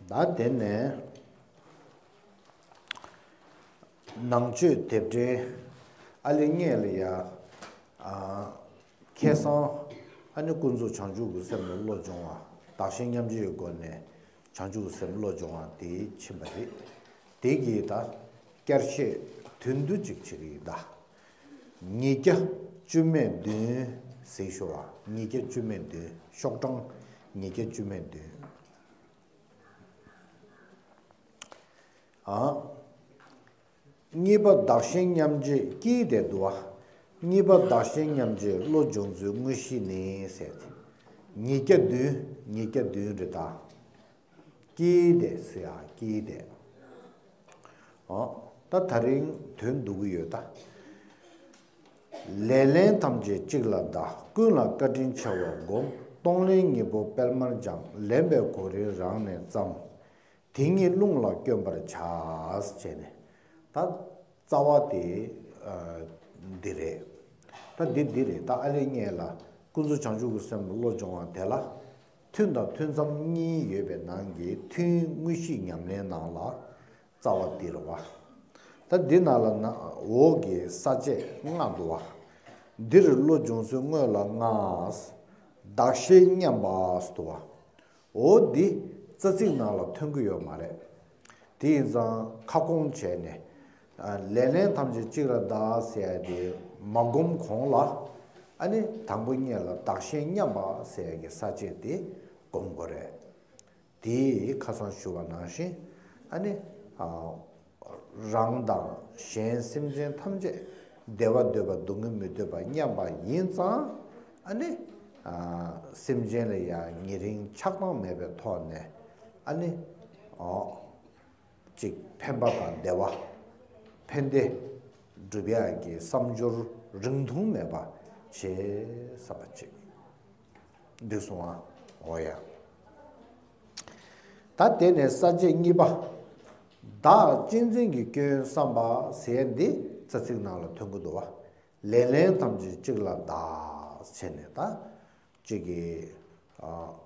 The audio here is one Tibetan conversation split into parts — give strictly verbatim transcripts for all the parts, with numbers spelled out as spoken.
ད་དེ་ནས་ནང་ཆོས་དེབ་ཕྲེང་ཨ་ལེ་ལྔ་ལ་ཡ། ཨ། ཁ་སང་ཨ་ནི་ཀུན་རྫོབ་བྱང་ཆུབ་ཀྱི་སེམས་ལ་བློ་སྦྱོང་བ། བདག་གཞན་མཉམ་བརྗེའི་སྒོ་ནས་བྱང་ཆུབ་ཀྱི་སེམས་བློ་སྦྱོང་བ་དེ་ཕྱིན་པ་རེད། དེ་གིས་ད་བསྐྱར་བཤད་དོན་བསྡུ་ཅིག་བྱེད་ཀྱི་ཡིན་ད། ཉིས་བརྒྱ་བཅུ་མེད་བདུན་ཟེར་ཤོག་བ། ཉིས་བརྒྱ་བཅུ་མེད་བདུན། ཤོག་གྲངས་ཉིས་བརྒྱ་བཅུ་མེད་བདུན། ཨ། གཉིས་པ་བདག་གཞན་མཉམ་བརྗེ་ཀྱིས་དེ་འདུག་བ། གཉིས་པ་བདག་གཞན་མཉམ་བརྗེ་བློ་སྦྱོང་ཚུལ་དངོས་གཞི་ནི་ཟེར་ཏེ། ཉིས་བརྒྱ་བདུན། ཉིས་བརྒྱ་བདུན་རེད་ད། ཀྱིས་དེ་ཟེར་ཡ་ཀྱིས་དེ། ཨ། ད་ད་རིང་དོན་བསྡུ་གི་ཡོད་ད། ལེ་ལན་ཐམས་ཅད་གཅིག་ལ་བཟླ། ཀུན་ལ་བཀའ་དྲིན་ཆེ་བར་བསྒོམ། གཏོང་ལེན་གཉིས་པོ་སྤེལ་མར་སྦྱང་། ལེན་པའི་གོ་རིམ་རང་ནས་བརྩམ། དེ་ཉིད་རླུང་ལ་བསྐྱོན་པར་བྱ། ཟེར་ནས། ད་རྩ་བ་དེ་ཨ་འདི་རེད། ད་འདི་འདི་རེད། ད་ཨ་ལེ་ལྔ་ལ་ཀུན་རྫོབ་བྱང་ཆུབ་ཀྱི་སེམས་བློ་སྦྱོང་བ་དེ་ལ། ཐུན་དང་ཐུན་མཚམས་གཉིས་ཡོད་པའི་ནང་གི་ཐུན་དངོས་གཞི་ཉམས་ལེན་ནང་ལ་རྩ་བ་འདི་རེད་བ། ད་འདི་ནང་ལ་ན་འོག་གི་ས་བཅད་ལྔ་འདུག་བ། འདིར་བློ་སྦྱོང་ཚུལ་དངོས་ལ་ལྔ། བདག་གཞན་མཉམ་པ་འདུག་བ། འོ་འདི་རྩ་ཚིག་ནང་ལ་ཐོན་གྱི་ཡོད་མ་རེད། དེ་ཡིན་ཙང་ཁ་སྐོང་བྱས་ནས། ཨ། ལེ་ལན་ཐམས་ཅད་གཅིག་ལ་བཟླ་ཟེར་ཡ་དེ་མ་སྒོམ་གོང་ལ། ཨ་ནི་དང་པོ་ཉིད་ལ་བདག་གཞན་མཉམ་པ་ཟེར་ཡ་གི་ས་བཅད་དེ་སྒོམ་དགོས་རེད། དེ་ཁ་སང་ཞུ་བ་ནང་བཞིན། ཨ་ནི། ཨ། རང་དང་གཞན་སེམས་ཅན་ཐམས་ཅད་བདེ་བ་འདོད་པ་སྡུག་བསྔལ་མི་འདོད་པ་མཉམ་པ་ཡིན་ཙང་། ཨ་ནི། ཨ། སེམས་ཅན་ལ་ཡང་ཉེ་རིང་ཆགས་སྡང་མེད་པའི་ཐོག་ནས། ཨ་ནི། ཨོ། ཅིག་ཕན་པ་དང་བདེ་བ། ཕན་བདེ་སྒྲུབ་ཡག་གི་བསམ་སྦྱོར་རིང་ཐུང་མེད་པ་བྱེད་བསམ་པ་ཅིག་འདུག་སོང་ཨ། འོ་ཡ། ད་དེ་ནས་ས་བཅད་གཉིས་པ། བདག་གཅེས་འཛིན་གྱི་སྐྱོན་བསམ་པ་ཟེར་འདི་རྩ་ཚིག་ནང་ལ་ཐོན་གྱི་འདུག་བ། ལེ་ལན་ཐམས་ཅད་གཅིག་ལ་བཟླ་བྱས་ནས། ད་གཅིག་གིས། ཨ།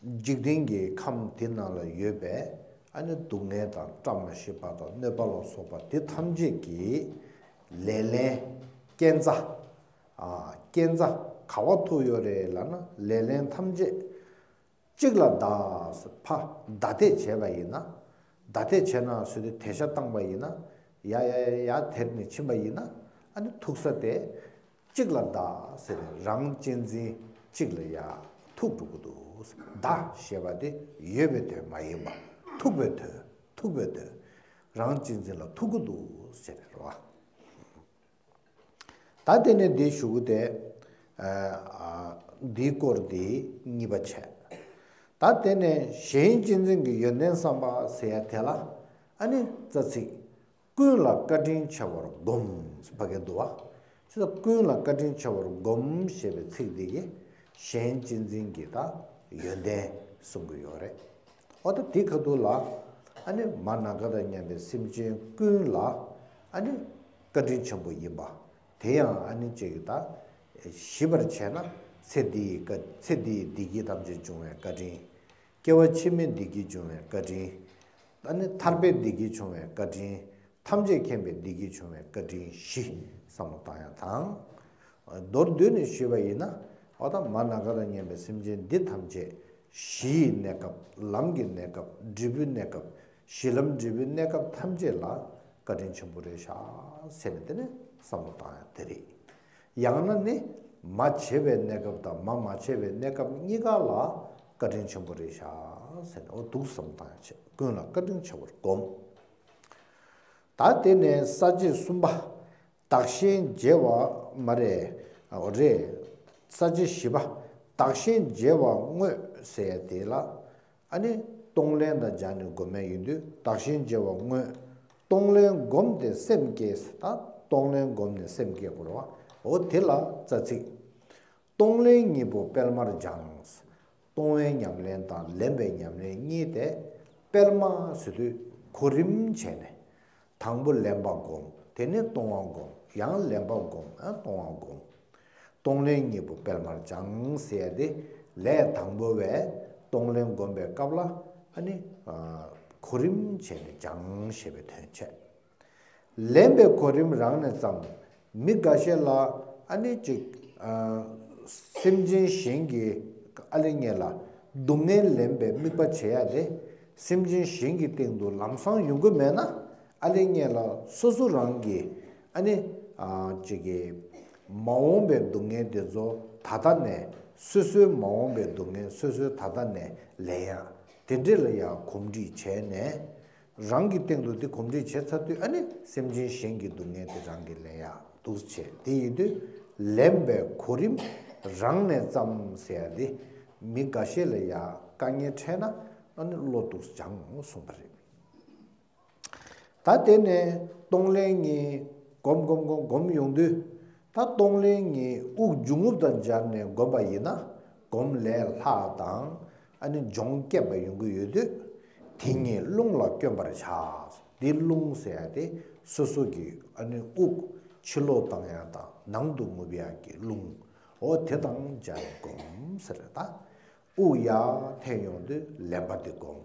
འཇིག་རྟེན་གྱི་ཁམས་འདི་ནང་ལ་ཡོད་པའི། ཨ་ནི་སྡུག་བསྔལ་དང་བཀྲ་མ་ཤིས་པ་དང་གནོད་པ་ལ་སོགས་པ་འདི་ཐམས་ཅད་ཀྱི་ལེ་ལན། རྐྱེན་རྩ། ཨ། རྐྱེན་རྩ་ག་བ་ཐུག་ཡོད་རེད་ལབ་ན། ལེ་ལན་ཐམས་ཅད་གཅིག་ལ་བཟླ། ཕར་བཟླ་ཐེ་བྱས་པ་ཡིན་ན། བཟླ་ཐེ་བྱས་ན་ཟེར་དུས་དེ་ཤ་བཏང་པ་ཡིན་ན། ཡ་ཡ་ཡ་ཡ་དེར་ནས་ཕྱིན་པ་ཡིན་ན། ཨ་ནི་ཐུག་ས་དེ། གཅིག་ལ་བཟླ་ཟེར་ནས་རང་གཅེས་འཛིན་གཅིག་ལ་ཡ་ཐུག་འགྲོ་གི་འདུག། བཟླ་ཞེས་པ་དེ་ཡོད་པའི་དོན་མ་ཡིན་པ། ཐུག་པའི་དོན། ཐུག་པའི་དོན། རང་གཅེས་འཛིན་ལ་ཐུག་གི་འདུག་ཟེར་རེད་བ། ད་དེ་ནས་འདི་ཞུ་གི་དེ། ཨ། འདིའི་སྐོར་འདི་གཉིས་པ་བྱས། ད་དེ་ནས་གཞན་གཅེས་འཛིན་གྱི་ཡོན་ཏན་བསམ་པ་ཟེར་ཡ་དེ་ལ། ཨ་ནི་རྩ་ཚིག་ཀུན་ལ་བཀའ་དྲིན་ཆེ་བར་བསྒོམ། ཕ་གི་འདུག་བ། ཅི་ལྟར་ཀུན་ལ་བཀའ་དྲིན་ཆེ་བར་བསྒོམ་ཞེས་པའི་ཚིག་འདི་གིས་གཞན་གཅེས་འཛིན་གྱི་ད་ཡོན་ཏན་གསུང་གི་ཡོད་རེད། འོ་ད་དེ་ཁ་ཐུག་ལ། ཨ་ནི་མ་ནམ་མཁའ་དང་མཉམ་པའི་སེམས་ཅན་ཀུན་ལ། ཨ་ནི་བཀའ་དྲིན་ཆེན་པོ་ཡིན་པ། དེ་ཡང་ཨ་ནི་ཅིག་ད་ཞིབ་པར་བྱས་ན། ཚེ་འདིའི་བཀའ། ཚེ་འདིའི་བདེ་སྐྱིད་ཐམས་ཅད་འབྱུང་བའི་བཀའ་དྲིན། སྐྱེ་བ་ཕྱི་མའི་བདེ་སྐྱིད་འབྱུང་བའི་བཀའ་དྲིན། ཨ་ནི་ཐར་པའི་བདེ་སྐྱིད་འབྱུང་བའི་བཀའ་དྲིན། ཐམས་ཅད་མཁྱེན་པའི་བདེ་སྐྱིད་འབྱུང་བའི་བཀའ་དྲིན་བཞི་བསམ་བློ་བཏང་ཡ་དང་། མདོར་བསྡུས་ནས་ཞུས་པ་ཡིན་ན། འོ་ད་མ་ནམ་མཁའ་དང་མཉམ་པའི་སེམས་ཅན་འདི་ཐམས་ཅད་གཞིའི་གནས་སྐབས། ལམ་གྱི་གནས་སྐབས། འབྲས་བུའི་གནས་སྐབས། གཞི་ལམ་འབྲས་བུའི་གནས་སྐབས་ཐམས་ཅད་ལ་བཀའ་དྲིན་ཆེན་པོ་རེད་ཤག་ཟེར་ནས་དེ་ནས་བསམ་བློ་བཏང་ཡ་དེ་རེད། ཡང་ན་ནི་མ་བྱས་པའི་གནས་སྐབས་དང་མ་མ་བྱས་པའི་གནས་སྐབས་གཉིས་ཀ་ལ་བཀའ་དྲིན་ཆེན་པོ་རེད་ཤག་ཟེར་ནས། འོ་འདུག་བསམ་བཏང་ཡ་བྱས། ཀུན་ལ་བཀའ་དྲིན་ཆེ་བར་བསྒོམ། ད་དེ་ནས་ས་བཅད་གསུམ་པ། བདག་གཞན་བརྗེ་བ་མ་རེད། འོ་རེད། ས་བཅད་བཞི་པ། བདག་གཞན་བརྗེ་བ་དངོས་ཟེར་ཡ་དེ་ལ། ཨ་ནི་གཏོང་ལེན་དང་སྦྱར་ནས་སྒོམ་ཡ་ཡིན་དུས། བདག་གཞན་བརྗེ་བ་དངོས། གཏོང་ལེན་བསྒོམས་ཏེ་སེམས་བསྐྱེད། ད་གཏོང་ལེན་བསྒོམས་ནས་སེམས་བསྐྱེད་དགོས་རེད་བ། འོ་དེ་ལ་རྩ་ཚིག་གཏོང་ལེན་གཉིས་པོ་སྤེལ་མར་སྦྱང་། གཏོང་བའི་ཉམས་ལེན་དང་ལེན་པའི་ཉམས་ལེན་གཉིས་དེ་སྤེལ་མ་ཟེར་དུས་གོ་རིམ་བྱས་ནས། དང་པོ་ལེན་པ་སྒོམ། དེ་ནས་གཏོང་བ་སྒོམ། ཡང་ལེན་པ་སྒོམ། ཡང་གཏོང་བ་སྒོམ། གཏོང་ལེན་གཉིས་པོ་སྤེལ་མར་སྦྱང་ཟེར་ཡ་དེ། ལས་དང་པོ་བས་ གཏོང་ལེན་སྒོམ་པའི་སྐབས་ལ་ཨ་ནི་གོ་རིམ་བྱས་ནས་སྦྱང་ཞེས་པའི་དོན་བྱས། ལེན་པའི་གོ་རིམ་རང་ནས་ཙམ། མི་འགའ་ཤས་ལ་ཨ་ནི་ཅིག་སེམས་ཅན་གཞན་གྱི་ཨ་ལེ་ངེ་ལ་སྡུག་བསྔལ་ལེན་པའི་དམིགས་པ་བྱེད་ཡ་དེ། སེམས་ཅན་གཞན་གྱི་སྟེང་དུ་ལམ་སང་ཡོང་གི་མེད་ན། ཨ་ལེ་ངེ་ལ་སོ་སོ་རང་གི་ཨ་ནི་ཅིག་གི་མ་འོངས་པའི་སྡུག་བསྔལ་དེ་ཚོ་ད་ལྟ་ནས། སོ་སོའི་མ་འོངས་པའི་སྡུག་བསྔལ་སོ་སོའི་ད་ལྟ་ནས་ལེན་ཡ། དེ་འདྲས་ལ་ཡང་གོམས་འདྲིས་བྱས་ནས། རང་གི་སྟེང་དུ་དེ་གོམས་འདྲིས་བྱས་ཚར་དུས་ཨ་ནི་སེམས་ཅན་གཞན་གྱི་སྡུག་བསྔལ་དེ་རང་གིས་ལེན་ཡག་འདུག་བྱས། དེ་ཡིན་དུས་ལེན་པའི་གོ་རིམ་རང་ནས་ཙམ་ཟེར་ཡ་དེ། མི་འགའ་ཤས་ལ་ཡང་དཀའ་ངལ་འཕྲད་ན་ཨ་ནི་བློ་འདུག་སྦྱང་གསུངས་པ་རེད། ད་དེ་ནས་གཏོང་ལེན་གཉིས་སྒོམ་སྒོམ་སྒོམ་སྒོམ་ཡོང་དུས། ད་གཏོང་ལེན་གཉིས་དབུགས་འབྱུང་རྔུབ་དང་སྦྱར་ནས་བསྒོམ་པ་ཡིན་ན། སྒོམ་ལས་ལྷག་དང་ཨ་ནི་སྦྱོང་སྐྱེད་པ་ཡོང་གི་ཡོད་དུས། དེ་གཉིས་རླུང་ལ་བསྐྱོན་པར་བྱ། འདི་རླུང་ཟེར་ཡ་དེ་སོ་སོ་གི་ཨ་ནི་དབུགས་ཕྱི་ལོགས་བཏང་ཡ་དང་ནང་དུ་རྔུབ་ཡ་གི་རླུང་། འོ་དེ་དང་སྦྱར་སྒོམ་ཟེར། ད་དབུགས་ཡར་འཐེན་ཡོང་དུས་ལེན་པ་དེ་སྒོམ།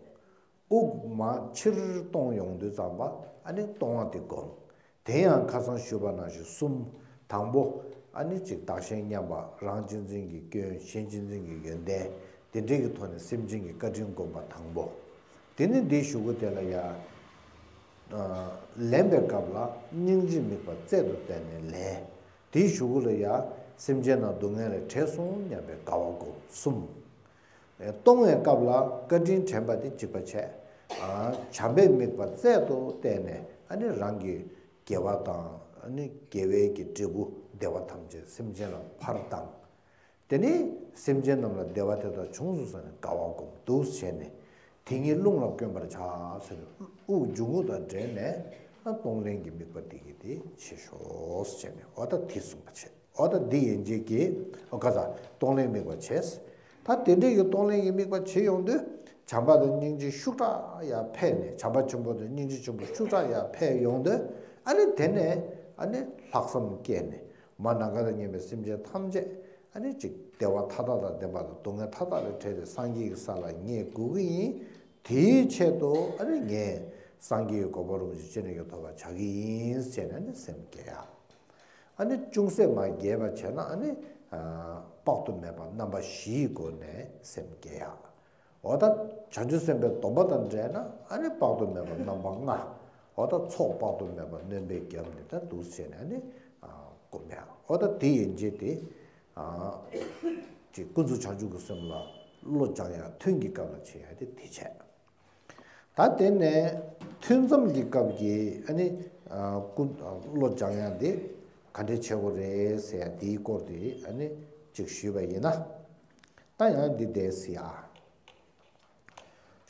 དབུགས་མར་ཕྱིར་གཏོང་ཡོང་དུས་ཙམ་པ་ཨ་ནི་གཏོང་བ་དེ་སྒོམ། དེ་ཡང་ཁ་སང་ཞུས་པ་ནང་བཞིན་གསུམ། དང་པོ་ཨ་ནི་གཅིག་བདག་གཞན་མཉམ་པ། རང་གཅེས་འཛིན་གྱི་སྐྱོན། གཞན་གཅེས་འཛིན་གྱི་ཡོན་ཏན། དེ་འདྲའི་གི་ཐོག་ནས་སེམས་ཅན་གྱི་བཀའ་དྲིན་བསྒོམ་པ་དང་པོ། དེ་ནི་འདིའི་གཞུག་གུ་དེ་ལ་ཡང་། ལེན་པའི་སྐབས་ལ་སྙིང་རྗེ་དམིགས་པ་རྩལ་དུ་བསྟན་ནས་ལེན། དེའི་གཞུག་གུ་ལ་ཡང་སེམས་ཅན་རྣམས་སྡུག་བསྔལ་ལས་བྲལ་སོང་སྙམ་པའི་དགའ་བ་སྒོམ། གསུམ། གཏོང་བའི་སྐབས་ལ་བཀའ་དྲིན་དྲན་པ་དེ་གཅིག་པ་བྱས། བྱམས་པའི་དམིགས་པ་རྩལ་དུ་བསྟན་ནས་ཨ་ནི་རང་གི་དགེ་བ་དང་ཨ་ནི་དགེ་བའི་གི་འབྲས་བུ་བདེ་བ་ཐམས་ཅད་སེམས་ཅན་ལ་ཕར་བཏང་། དེ་ནས་སེམས་ཅན་རྣམས་ལ་བདེ་བ་དེ་དག་བྱུང་སོང་ཟེར་ནས་དགའ་བ་སྒོམ་འདུག་བྱས་ནས། དེ་ཉིད་རླུང་ལ་བསྐྱོན་པར་བྱ་ཟེར་ནས་དབུགས་འབྱུང་རྔུབ་དང་འབྲེལ་ནས་གཏོང་ལེན་གྱི་དམིགས་པ་དེ་གིས་དེ་བྱེད་ཤོག་ཟེར་ནས། འོ་ད་དེ་གསུངས་པ་བྱས། འོ་ད་འདི་ཡན་ཆད་ཀྱིས་འོ་ག་ས་གཏོང་ལེན་དམིགས་པ་བྱས། ད་དེ་འདྲས་ཀྱི་གཏོང་ལེན་གྱི་དམིགས་པ་བྱེད་ཡོང་དུས་བྱམས་པ་དང་སྙིང་རྗེ་ཤུགས་དྲག་ཡར་འཕེལ་ནས། བྱམས་པ་ཆེན་པོ་དང་སྙིང་རྗེ་ཆེན་པོ་ཤུགས་དྲག་ཡར་འཕེལ་ཡོང་དུས། ཨ་ནི་དེ་ནས་ཨ་ནི་ལྷག་བསམ་སྐྱེས་ནས། མ་ནམ་མཁའ་དང་མཉམ་པའི་སེམས་ཅན་ཐམས་ཅད་ཨ་ནི་ཅིག་བདེ་བ་མཐའ་དག་དང་ལྡན་པ་དང་སྡུག་བསྔལ་མཐའ་དག་ལས་བྲལ་ཏེ་སངས་རྒྱས་ཀྱི་ས་ལ་ངས་འགོད་ཀྱི་ཡིན། དེའི་ཆེད་དུ་ཨ་ནི་ངས་སངས་རྒྱས་ཀྱི་གོ་འཕང་རིན་པོ་ཆེ་ཅི་ནས་ཀྱང་ཐོབ་པར་བྱ་གི་ཡིན་ཟེར་ནས་ཨ་ནི་སེམས་བསྐྱེད་ཡ། ཨ་ནི་ཅུང་ཟད་མར་རྒྱས་པ་བྱས་ན་ཨ་ནི་དཔག་ཏུ་མེད་པ་རྣམ་པ་བཞིའི་སྒོ་ནས་སེམས་བསྐྱེད་ཡ། འོ་ད་བྱང་ཆུབ་སེམས་དཔའི་སྡོམ་པ་དང་འབྲེལ་ན་ཨ་ནི་དཔག་ཏུ་མེད་པ་རྣམ་པ་ལྔ། འོ་ད་ཚོགས་དཔག་ཏུ་མེད་པ་སྣོན་པའི་རྒྱབ་ནས་ད་འདུག་བྱས་ནས་ཨ་ནི་སྒོམ་ཡ། འོ་ད་དེ་ཡན་ཆད་དེ་ཅིག་ཀུན་རྫོབ་བྱང་ཆུབ་ཀྱི་སེམས་ལ་བློ་སྦྱང་ཡ་ཐུན་གྱི་སྐབས་ལ་བྱེད་ཡ་དེ་དེ་བྱས། ད་དེ་ནས་ཐུན་མཚམས་ཀྱི་སྐབས་ཀྱི་ཨ་ནི་ཀུན་བློ་སྦྱང་ཡ་དེ་ག་འདྲས་བྱེད་དགོས་རེད་ཟེར་ཡ་དེའི་སྐོར་དེ་ཨ་ནི་ཅིག་ཞུས་པ་ཡིན་ན། ད་ཡང་འདི་བསྡད་ཟེར་ཡ།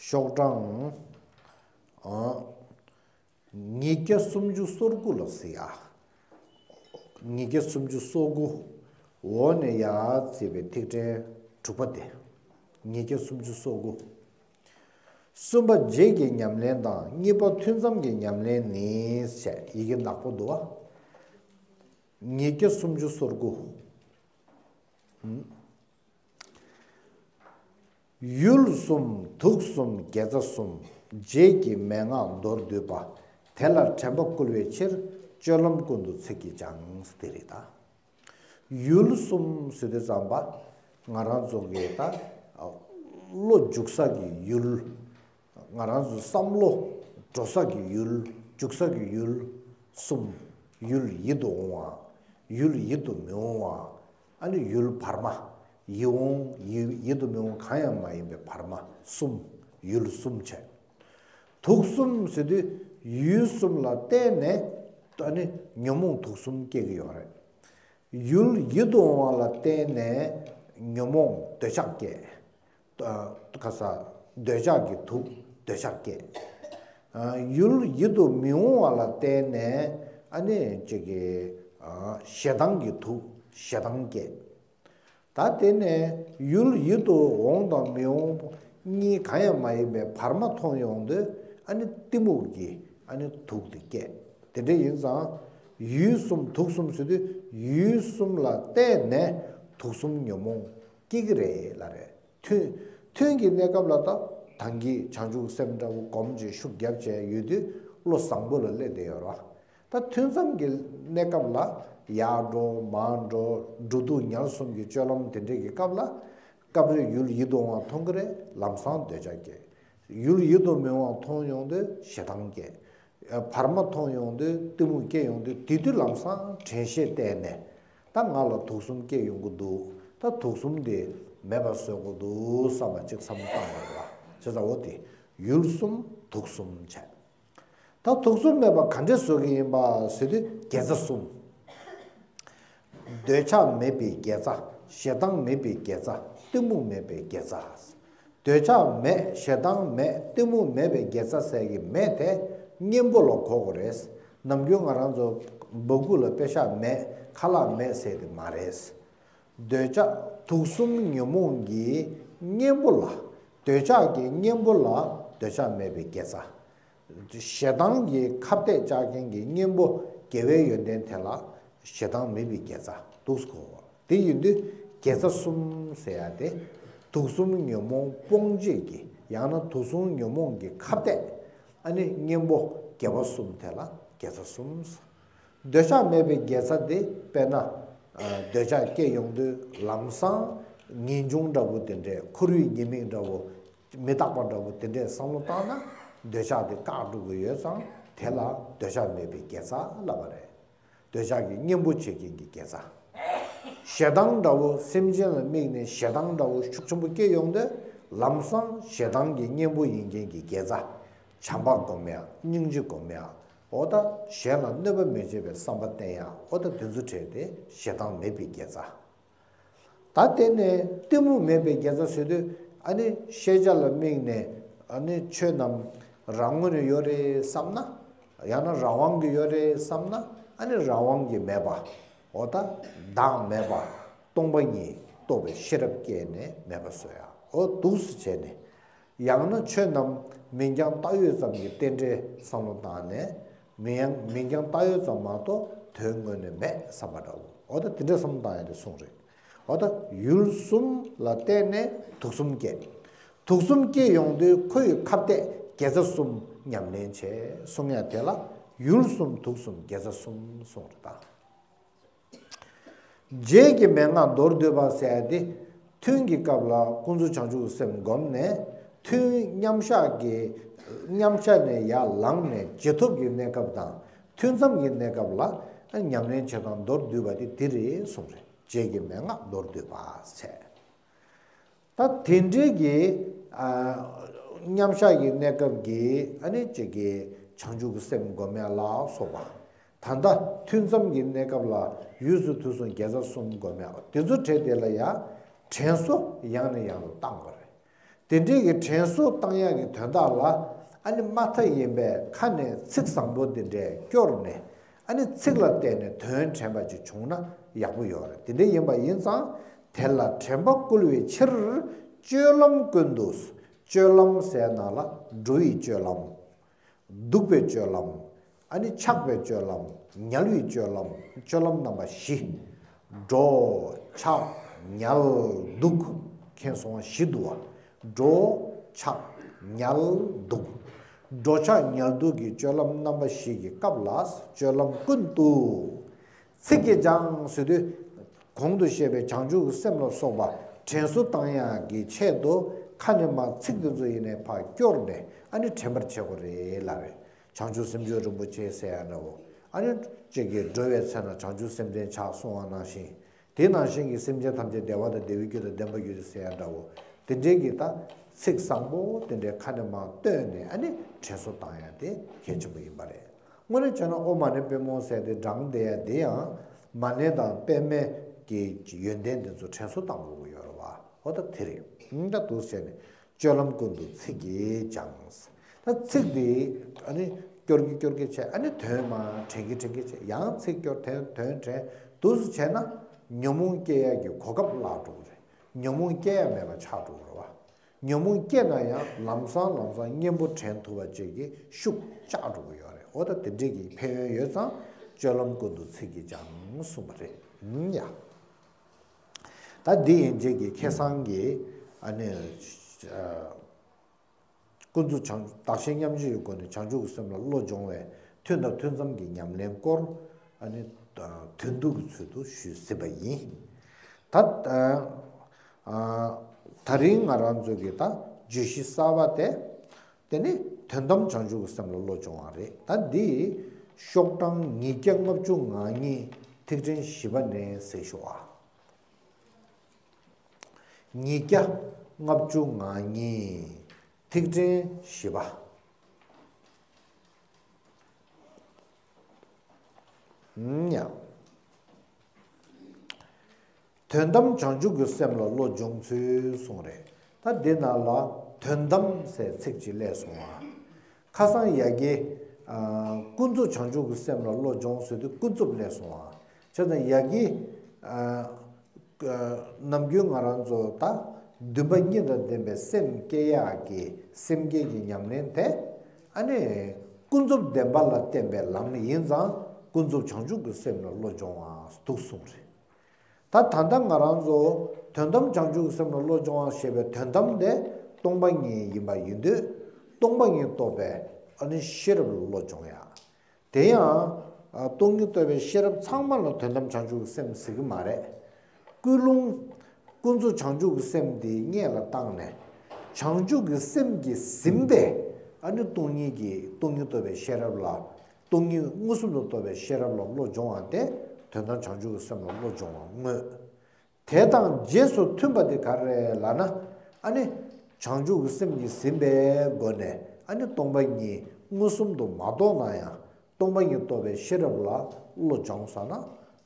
ཤོག་གྲངས་ཨ་ཉིས་བརྒྱ་སུམ་ཅུ་སོ་དགུ་ལ་ཟེར་ཡ། ཉིས་བརྒྱ་སུམ་ཅུ་སོ་དགུ། འོག་ནས་ཡར་བརྩིས་པའི་ཐིག་ཕྲེང་དྲུག་པ་སྟེ། ཉིས་བརྒྱ་སུམ་ཅུ་སོ་དགུ། གསུམ་པ་རྗེས་ཀྱི་ཉམས་ལེན་དང་གཉིས་པ་ཐུན་མཚམས་ཀྱི་ཉམས་ལེན་ནི་ཞེས་ཡི་གེ་ནག་པོ་འདུག་བ། ཉིས་བརྒྱ་སུམ་ཅུ་སོ་དགུ། ཡུལ་གསུམ་དུག་གསུམ་དགེ་རྩ་གསུམ། རྗེས་ཀྱི་མན་ངག་མདོར་བསྡུས་པ། དེ་ལ་དྲན་པ་བསྐུལ་བའི་ཕྱིར། སྤྱོད་ལམ་ཀུན་ཏུ་ཚིག་གིས་སྦྱངས། དེ་རེད་ད། ཡུལ་གསུམ་ཟེར་དུས་ཙམ་པ་ང་རང་ཚོ་གི་ད་བློ་འཇུག་ས་གི་ཡུལ། ང་རང་ཚོ་བསམ་བློ་འགྲོ་ས་གི་ཡུལ། འཇུག་ས་གི་ཡུལ་གསུམ། ཡུལ་ཡིད་དུ་འོང་བ། ཡུལ་ཡིད་དུ་མི་འོང་བ། ཨ་ནི་ཡུལ་བར་མ། ཡིད་འོང་ཡིད་ཡིད་དུ་མི་འོང་གང་ཡང་མ་ཡིན་པའི་བར་མ་གསུམ། ཡུལ་གསུམ་བྱས། དུག་གསུམ་ཟེར་དུས་ཡུལ་གསུམ་ལ་བརྟེན་ནས་ཨ་ནི་ཉོན་མོངས་དུག་གསུམ་སྐྱེ་གི་ཡོད་རེད། ཡུལ་ཡིད་དུ་འོང་བ་ལ་བརྟེན་ནས་ཉོན་མོངས་འདོད་ཆགས་སྐྱེ། ཨ་ག་ས་འདོད་ཆགས་ཀྱི་དུག་འདོད་ཆགས་སྐྱེ། ཨ་ཡུལ་ཡིད་དུ་མི་འོང་བ་ལ་བརྟེན་ནས་ཨ་ནི་ཅིག་གི་ཨ་ཞེ་སྡང་གི་དུག་ཞེ་སྡང་སྐྱེ། ད་དེ་ནས་ཡུལ་ཡིད་དུ་འོང་དང་མི་འོང་གཉིས་གང་ཡང་མ་ཡིན་པའི་བར་མ་མཐོང་ཡོང་དུས་ཨ་ནི་གཏི་མུག་གི་ཨ་ནི་དུག་དེ་སྐྱེ། དེ་འདྲ་ཡིན་ཙང་ཡུལ་གསུམ་དུག་གསུམ་ཟེར་དུས་ཡུལ་གསུམ་ལ་བརྟེན་ནས་དུག་གསུམ་ཉོན་མོངས་སྐྱེ་གི་རེད་ལབ་རེད། ཐུན་ ཐུན་གྱི་གནས་སྐབས་ལ་ད་ཐང་གི་བྱང་ཆུབ་སེམས་འདྲ་བོ་སྒོམ་བྱས་ཤུགས་བརྒྱབ་བྱས་ཡོད་དུས་བློ་བཟང་པོ་ལ་སླེབས་བསྡད་ཡོད་རེད་བ། ད་ཐུན་མཚམས་ཀྱི་གནས་སྐབས་ལ་ཡར་འགྲོ་མར་འགྲོ་འགྲོ་འདུག་ཉལ་གསུམ་གྱི་སྤྱོད་ལམ་དེ་འདྲས་ཀྱི་སྐབས་ལ། སྐབས་རེ་ཡུལ་ཡིད་དུ་འོང་བ་མཐོང་གི་རེད། ལམ་སང་འདོད་ཆགས་སྐྱེ། ཡུལ་ཡིད་དུ་མི་འོང་བ་མཐོང་ཡོང་དུས་ཞེ་སྡང་སྐྱེ། བར་མ་མཐོང་ཡོང་དུས་གཏི་མུག་སྐྱེ་ཡོང་དུས་དེ་དུས་ལམ་སང་དྲན་ཤེས་བསྟེན་ནས། ད་ང་ལ་དུག་གསུམ་སྐྱེ་ཡོང་གི་འདུག་ད་དུག་གསུམ་དེ་མེད་པ་བཟོ་དགོས་འདུག་བསམ་པ་གཅིག་བསམ་བློ་བཏང་དགོས་རེད་བ། བྱས་ཙང་འོ་དེ་ཡུལ་གསུམ་དུག་གསུམ་བྱས། ད་དུག་གསུམ་མེད་པ་ག་འདྲས་བཟོ་གི་ཡིན་པ་ཟེར་དུས་དགེ་རྩ་གསུམ། འདོད་ཆགས་མེད་པའི་དགེ་རྩ། ཞེ་སྡང་མེད་པའི་དགེ་རྩ། གཏི་མུག་མེད་པའི་དགེ་རྩ། འདོད་ཆགས་མེད། ཞེ་སྡང་མེད། གཏི་མུག་མེད་པའི་དགེ་རྩ་ཟེར་གྱི་མེད་དེ། གཉེན་པོ་ལ་གོ་དགོས་རེད། ནམ་རྒྱུན་ང་རང་ཚོ་སྦ་ཁུག་ལ་པེ་ཤག་མེད་ཁ་ལག་མེད་ཟེར་དེ་མ་རེད། འདོད་ཆགས་དུག་གསུམ་ཉོན་མོངས་ཀྱི་གཉེན་པོ་ལ། འདོད་ཆགས་ཀྱི་གཉེན་པོ་ལ་འདོད་ཆགས་མེད་པའི་དགེ་རྩ། ཞེ་སྡང་གི་ཁ་གཏད་བཅག་མཁན་གྱི་གཉེན་པོ་དགེ་བའི་ཡོན་ཏན་དེ་ལ་ཞེ་སྡང་མེད་པའི་དགེ་རྩ་འདུག་གོ། དེ་ཡིན་དུས་དགེ་རྩ་གསུམ་ཟེར་ཡ་དེ་དུག་གསུམ་ཉོན་མོངས་སྤོང་བྱེད་ཀྱི་ཡང་ན་དུག་གསུམ་ཉོན་མོངས་ཀྱི་ཁ་གཏད། ཨ་ནི་གཉེན་པོ་དགེ་བ་གསུམ་དེ་ལ་དགེ་རྩ་གསུམ། འདོད་ཆགས་མེད་པའི་དགེ་རྩ་དེ་དཔེར་ན། འདོད་ཆགས་སྐྱེ་ཡོང་དུས་ལམ་སང་ངེས་འབྱུང་འདྲ་བོ་དེ་འདྲས་ཁོར་ཡུག་ཉེས་དམིགས་འདྲ་བོ། མི་རྟག་པ་འདྲ་བོ་དེ་འདྲས་བསམ་བློ་བཏང་ན་འདོད་ཆགས་དེ་བཀག་འགྲོ་གི་ཡོད་ཙང་དེ་ལ་འདོད་ཆགས་མེད་པའི་དགེ་རྩ་ལབ་པ་རེད། འདོད་ཆགས་ཀྱི་གཉེན་པོ་བྱེད་མཁན་གྱི་དགེ་རྩ། ཞེ་སྡང་འདྲ་བོ་སེམས་ཅན་ལ་དམིགས་ནས་ཞེ་སྡང་འདྲ་བོ་ཤུགས་ཆེན་པོ་སྐྱེ་ཡོང་དུས་ལམ་སང་ཞེ་སྡང་གི་གཉེན་པོ་ཡིན་མཁན་གྱི་དགེ་རྩ། བྱམས་པ་སྒོམ་ཡ། སྙིང་རྗེ་སྒོམ་ཡ། འོ་ད་གཞན་ལ་གནོད་པ་མི་བྱེད་པའི་བསམ་པ་བསྟེན་ཡ། འོ་ད་དེ་ཚོ་བྲལ་ཏེ་ཞེ་སྡང་མེད་པའི་དགེ་རྩ། ད་དེ་ནས་གཏི་མུག་མེད་པའི་དགེ་རྩ་ཟེར་དུས་ཨ་ནི་ཤེས་བྱ་ལ་དམིགས་ནས་ཨ་ནི་ཆོས་རྣམས་རང་ངོས་ནས་ཡོད་རེད་བསམ་ན། ཡང་ན་རང་དབང་གིས་ཡོད་རེད་བསམ་ན། ཨ་ནི་རང་དབང་གིས་མེད་པ། འོ་ད་བདག་མེད་པ། སྟོང་པ་ཉིད་རྟོགས་པའི་ཤེས་རབ་སྐྱེས་ནས་མེད་པ་བཟོ་ཡ། འོ་འདུག་སེ་བྱས་ནས། ཡང་ན་ཆོས་རྣམས་མིང་རྐྱང་བཏགས་ཡོད་ཙམ་གྱི་རྟེན་འབྲེལ་བསམ་བློ་བཏང་ནས། མིང་ཡང་མིང་རྐྱང་བཏགས་ཡོད་ཙམ་མ་གཏོགས་དོན་དངོས་ནས་མེད་བསམ་པ་འདྲ་བོ། འོ་ད་དེ་འདྲ་བསམ་བློ་བཏང་ཡ་དེ་གསུངས་རེད། འོ་ད་ཡུལ་གསུམ་ལ་བརྟེན་ནས་དུག་གསུམ་སྐྱེ། དུག་གསུམ་སྐྱེ་ཡོང་དུས་ཁོ་ཡི་ཁ་གཏད་དགེ་རྩ་གསུམ་ཉམས་ལེན་བྱེད་གསུང་ཡ་དེ་ལ་ཡུལ་གསུམ་དུག་གསུམ་དགེ་རྩ་གསུམ་གསུངས་རེད་ད། རྗེས་ཀྱི་མན་ངག་མདོར་བསྡུས་པ་ཟེར་ཡ་དེ། ཐུན་གྱི་སྐབས་ལ་ཀུན་རྫོབ་བྱང་ཆུབ་ཀྱི་སེམས་བསྒོམས་ནས། ཐུན་མཉམ་བཞག་གི་མཉམ་བཞག་ནས་ཡར་ལངས་ནས་རྗེས་ཐོབ་ཀྱི་གནས་སྐབས་དང་ཐུན་མཚམས་ཀྱི་གནས་སྐབས་ལ་ཉམས་ལེན་བྱེད་སྟངས་མདོར་བསྡུས་པ་དེ་འདི་རེད་གསུངས་རེད། རྗེས་ཀྱི་མན་ངག་མདོར་བསྡུས་པ་ཟེར། ད་དེ་འདྲའི་གི་ཨ་མཉམ་བཞག་གི་གནས་སྐབས་ཀྱི་ཨ་ནི་ཅིག་གི་བྱང་ཆུབ་ཀྱི་སེམས་སྒོམ་ཡ་ལ་སོགས་པ། ད་ལྟ་ཐུན་མཚམས་ཀྱི་གནས་སྐབས་ལ་ཡུལ་སུ་དུས་གསུམ་དགེ་རྩ་གསུམ་སྒོམ་ཡ་དེ་ཚོ་བྲལ་དེ་ལ་ཡང་དྲན་གསོ་ཡང་ནས་ཡང་དུ་བཏང་དགོས་རེད། དེ་འདྲའི་གི་དྲན་གསོ་བཏང་ཡ་གི་དོན་དག་ལ་ཨ་ནི་མ་མཐའ་ཡིན་པའི་ཁ་ནས་ཚིག་བཟང་པོ་འདི་འདྲས་སྐྱོར་ནས། ཨ་ནི་ཚིག་ལ་བརྟེན་ནས་དོན་དྲན་པ་ཅིག་བྱུང་ན་ཡག་པོ་ཡོད་རེད། དེ་འདྲ་ཡིན་པ་ཡིན་ཙང་དེ་ལ་དྲན་པ་བསྐུལ་བའི་ཕྱིར། སྤྱོད་ལམ་ཀུན་ཏུ། སྤྱོད་ལམ་ཟེར་ནང་ལ་འགྲོ་བའི་སྤྱོད་ལམ། འདུག་པའི་སྤྱོད་ལམ། ཨ་ནི་འཆག་པའི་སྤྱོད་ལམ། ཉལ་བའི་སྤྱོད་ལམ། སྤྱོད་ལམ་རྣམ་པ་བཞི། འགྲོ། འཆག། ཉལ། འདུག་མཁྱེན་སོང་བ་བཞི་འདུག་བ། འགྲོ། འཆག། ཉལ། འདུག་འགྲོ་འཆག་ཉལ་འདུག་གི་སྤྱོད་ལམ་རྣམ་པ་བཞི་གི་སྐབས་ལ་སྤྱོད་ལམ་ཀུན་ཏུ། ཚིག་གིས་སྦྱང་ཟེར་དུས། གོང་དུ་བཤད་པའི་བྱང་ཆུབ་ཀྱི་སེམས་ལ་སོགས་པ་དྲན་གསོ་བཏང་ཡག་གི་ཆེད་དུ་ཁ་ནས་མར་ཚིག་དེ་ཚོ་ཡིན་ནའི་ཕར་སྐྱོར་ནས་ཨ་ནི་དྲན་པར་བྱེད་དགོས་རེད་ལབ་རེད། བྱང་ཆུབ་སེམས་མཆོག་རིན་པོ་ཆེ་ཟེར་ཡ་འདྲ་བོ། ཨ་ནི་གཅིག་གིས་འགྲོ་བའི་ཚེ་ན་བྱང་ཆུབ་སེམས་ལྡན་ཆགས་གསུང་བ་ནང་བཞིན། དེ་ནང་བཞིན་གྱི་སེམས་ཅན་ཐམས་ཅད་བདེ་བ་དང་བདེ་བའི་རྒྱུ་དང་ལྡན་པར་གྱུར་ཅིག་ཟེར་ཡ་འདྲ་བོ། དེ་འདྲའི་གི་ད་ཚིག་བཟང་པོ་དེ་འདྲའི་ཁ་ནས་མར་བཏོན་ནས་ཨ་ནི་དྲན་གསོ་བཏང་ཡ་དེ་གལ་ཆེན་པོ་ཡིན་པ་རེད། དངོས་གནས་བྱས་ན་ཨོཾ་མ་ཎི་པདྨེ་ཧཱུྃ་ཟེར་དེ་བགྲངས་བསྡད་ཡ་དེ་ཡང་མ་ཎི་དང་པདྨེ་གི་ཡོན་ཏན་དེ་ཚོ་དྲན་གསོ་བཏང་དགོས་ཀྱི་ཡོད་རེད་བ། ཨོ་ད་དེ་རེད། ད་འདུག་སེ་བྱས་ནས། སྤྱོད་ལམ་ཀུན་ཏུ་ཚིག་གིས་སྦྱང་། ད་ཚིག་འདི་ཨ་ནི་སྐྱོར་གི་སྐྱོར་གི་བྱས། ཨ་ནི་དོན་མར་དྲན་གི་དྲན་གི་བྱས། ཡང་ཚིག་སྐྱོར། དོན་དོན་དྲན། འདུག་སེ་བྱས་ན་ཉོན་མོངས་སྐྱེ་ཡ་གི་གོ་སྐབས་བརླག་འགྲོ་གི་རེད། ཉོན་མོངས་སྐྱེ་ཡ་མེད་པ་ཆགས་འགྲོ་གི་རེད་བ། ཉོན་མོངས་སྐྱེས་ན་ཡང་ལམ་སང་ལམ་སང་གཉེན་པོ་དྲན་ཐུབ་པ་བཅས་ཀྱི་ཤུགས་བཅག་འགྲོ་གི་ཡོད་རེད། འོ་ད་དེ་འདྲས་ཀྱི་ཕན་ཡོན་ཡོད་ཙང་སྤྱོད་ལམ་ཀུན་ཏུ་ཚིག་གིས་སྦྱང་གསུངས་པ་རེད། ཡ། ད་འདི་ཡན་ཆད་ཀྱི་ཁ་སང་གི་ཨ་ནི་ ཀུན་རྫོབ་བྱང་བདག་གཞན་མཉམ་བརྗེའི་སྒོ་ནས་བྱང་ཆུབ་ཀྱི་སེམས་ལ་བློ་སྦྱོང་བའི་ཐུན་དང་ཐུན་མཚམས་ཀྱི་ཉམས་ལེན་སྐོར། ཨ་ནི་དོན་བསྡུ་གི་ཚུལ་དུ་ཞུས་ཟིན་པ་ཡིན། ད་ད་རིང་ང་རང་ཚོ་གི་ད་བརྗོད་གཞི་གསར་པ་དེ། དེ་ནི་དོན་དམ་བྱང་ཆུབ་ཀྱི་སེམས་ལ་བློ་སྦྱོང་བ་རེད། ད་འདི་ཤོག་གྲངས་ཉིས་བརྒྱ་ལྔ་བཅུ་ང་གཉིས་ཐིག་ཕྲེང་བཞི་པ་ནས་གཟིགས་ཤོག་ཨ། ཉིས་བརྒྱ་ལྔ་བཅུ་ང་གཉིས་ཐིག་ཕྲེང་བཞི་པ། ཨུམ་ཡ། དོན་དམ་བྱང་ཆུབ་ཀྱི་སེམས་ལ་བློ་སྦྱོང་ཚུལ་གསུངས་རེད། ད་འདི་ནང་ལ་དོན་དམ་ཟེར་ཚིག་ཅིག་སླེབས་སོང་བ། ཁ་སང་ཡ་གི་ཨ་ཀུན་རྫོབ་བྱང་ཆུབ་ཀྱི་སེམས་ལ་བློ་སྦྱོང་ཟེར་དུས་ཀུན་རྫོབ་སླེབས་སོང་བ། བྱས་ཙང་ཡ་གི་ཨ་ནམ་རྒྱུན་ང་རང་ཚོ་ད་འདུན་པ་གཉིས་དང་ལྡན་པའི་སེམས་བསྐྱེད་ཡག་གི་སེམས་བསྐྱེད་ཀྱི་ཉམས་ལེན་དེ། ཨ་ནི་ཀུན་རྫོབ་བདེན་པ་ལ་བརྟེན་པའི་ལམ་ཡིན་ཙང་ཀུན་རྫོབ་བྱང་ཆུབ་ཀྱི་སེམས་ལ་བློ་སྦྱོང་བ་འདུག་གསུངས་རེད། ད་ད་ལྟ་ང་རང་ཚོ་དོན་དམ་བྱང་ཆུབ་ཀྱི་སེམས་ལ་བློ་སྦྱོང་བ་ཞེས་པའི་དོན་དམ་དེ་སྟོང་པ་ཉིད་ཡིན་པ་ཡིན་དུས། སྟོང་པ་ཉིད་རྟོགས་པའི་ཨ་ནི་ཤེས་རབ་ལ་བློ་སྦྱོང་ཡ། དེ་ཡང་སྟོང་ཉིད་རྟོགས་པའི་ཤེས་རབ་ཚང་མ་ལ་དོན་དམ་བྱང་ཆུབ་ཀྱི་སེམས་ཟེར་གྱི་མ་རེད། ཀུན་སློང་། ཀུན་རྫོབ་བྱང་ཆུབ་ཀྱི་སེམས་དེ་སྔོན་ལ་བཏང་ནས། བྱང་ཆུབ་ཀྱི་སེམས་ཀྱིས་ཟིན་པའི་ཨ་ནི་སྟོང་ཉིད་ཀྱི་སྟོང་ཉིད་རྟོགས་པའི་ཤེས་རབ་ལ། སྟོང་ཉིད་མངོན་སུམ་དུ་རྟོགས་པའི་ཤེས་རབ་ལ་བློ་སྦྱོང་བ་དེ་དོན་དམ་བྱང་ཆུབ་ཀྱི་སེམས་ལ་བློ་སྦྱོང་བ་དངོས། དེ་དང་རྗེས་སུ་མཐུན་པ་དེ་ག་རེ་ལབ་ན། ཨ་ནི་བྱང་ཆུབ་ཀྱི་སེམས་ཀྱིས་ཟིན་པའི་སྒོ་ནས་ཨ་ནི་སྟོང་པ་ཉིད་མངོན་སུམ་དུ་མ་རྟོགས་ན་ཡང་སྟོང་པ་ཉིད་རྟོགས་པའི་ཤེས་རབ་ལ་བློ་སྦྱོང་ཟེར་ན།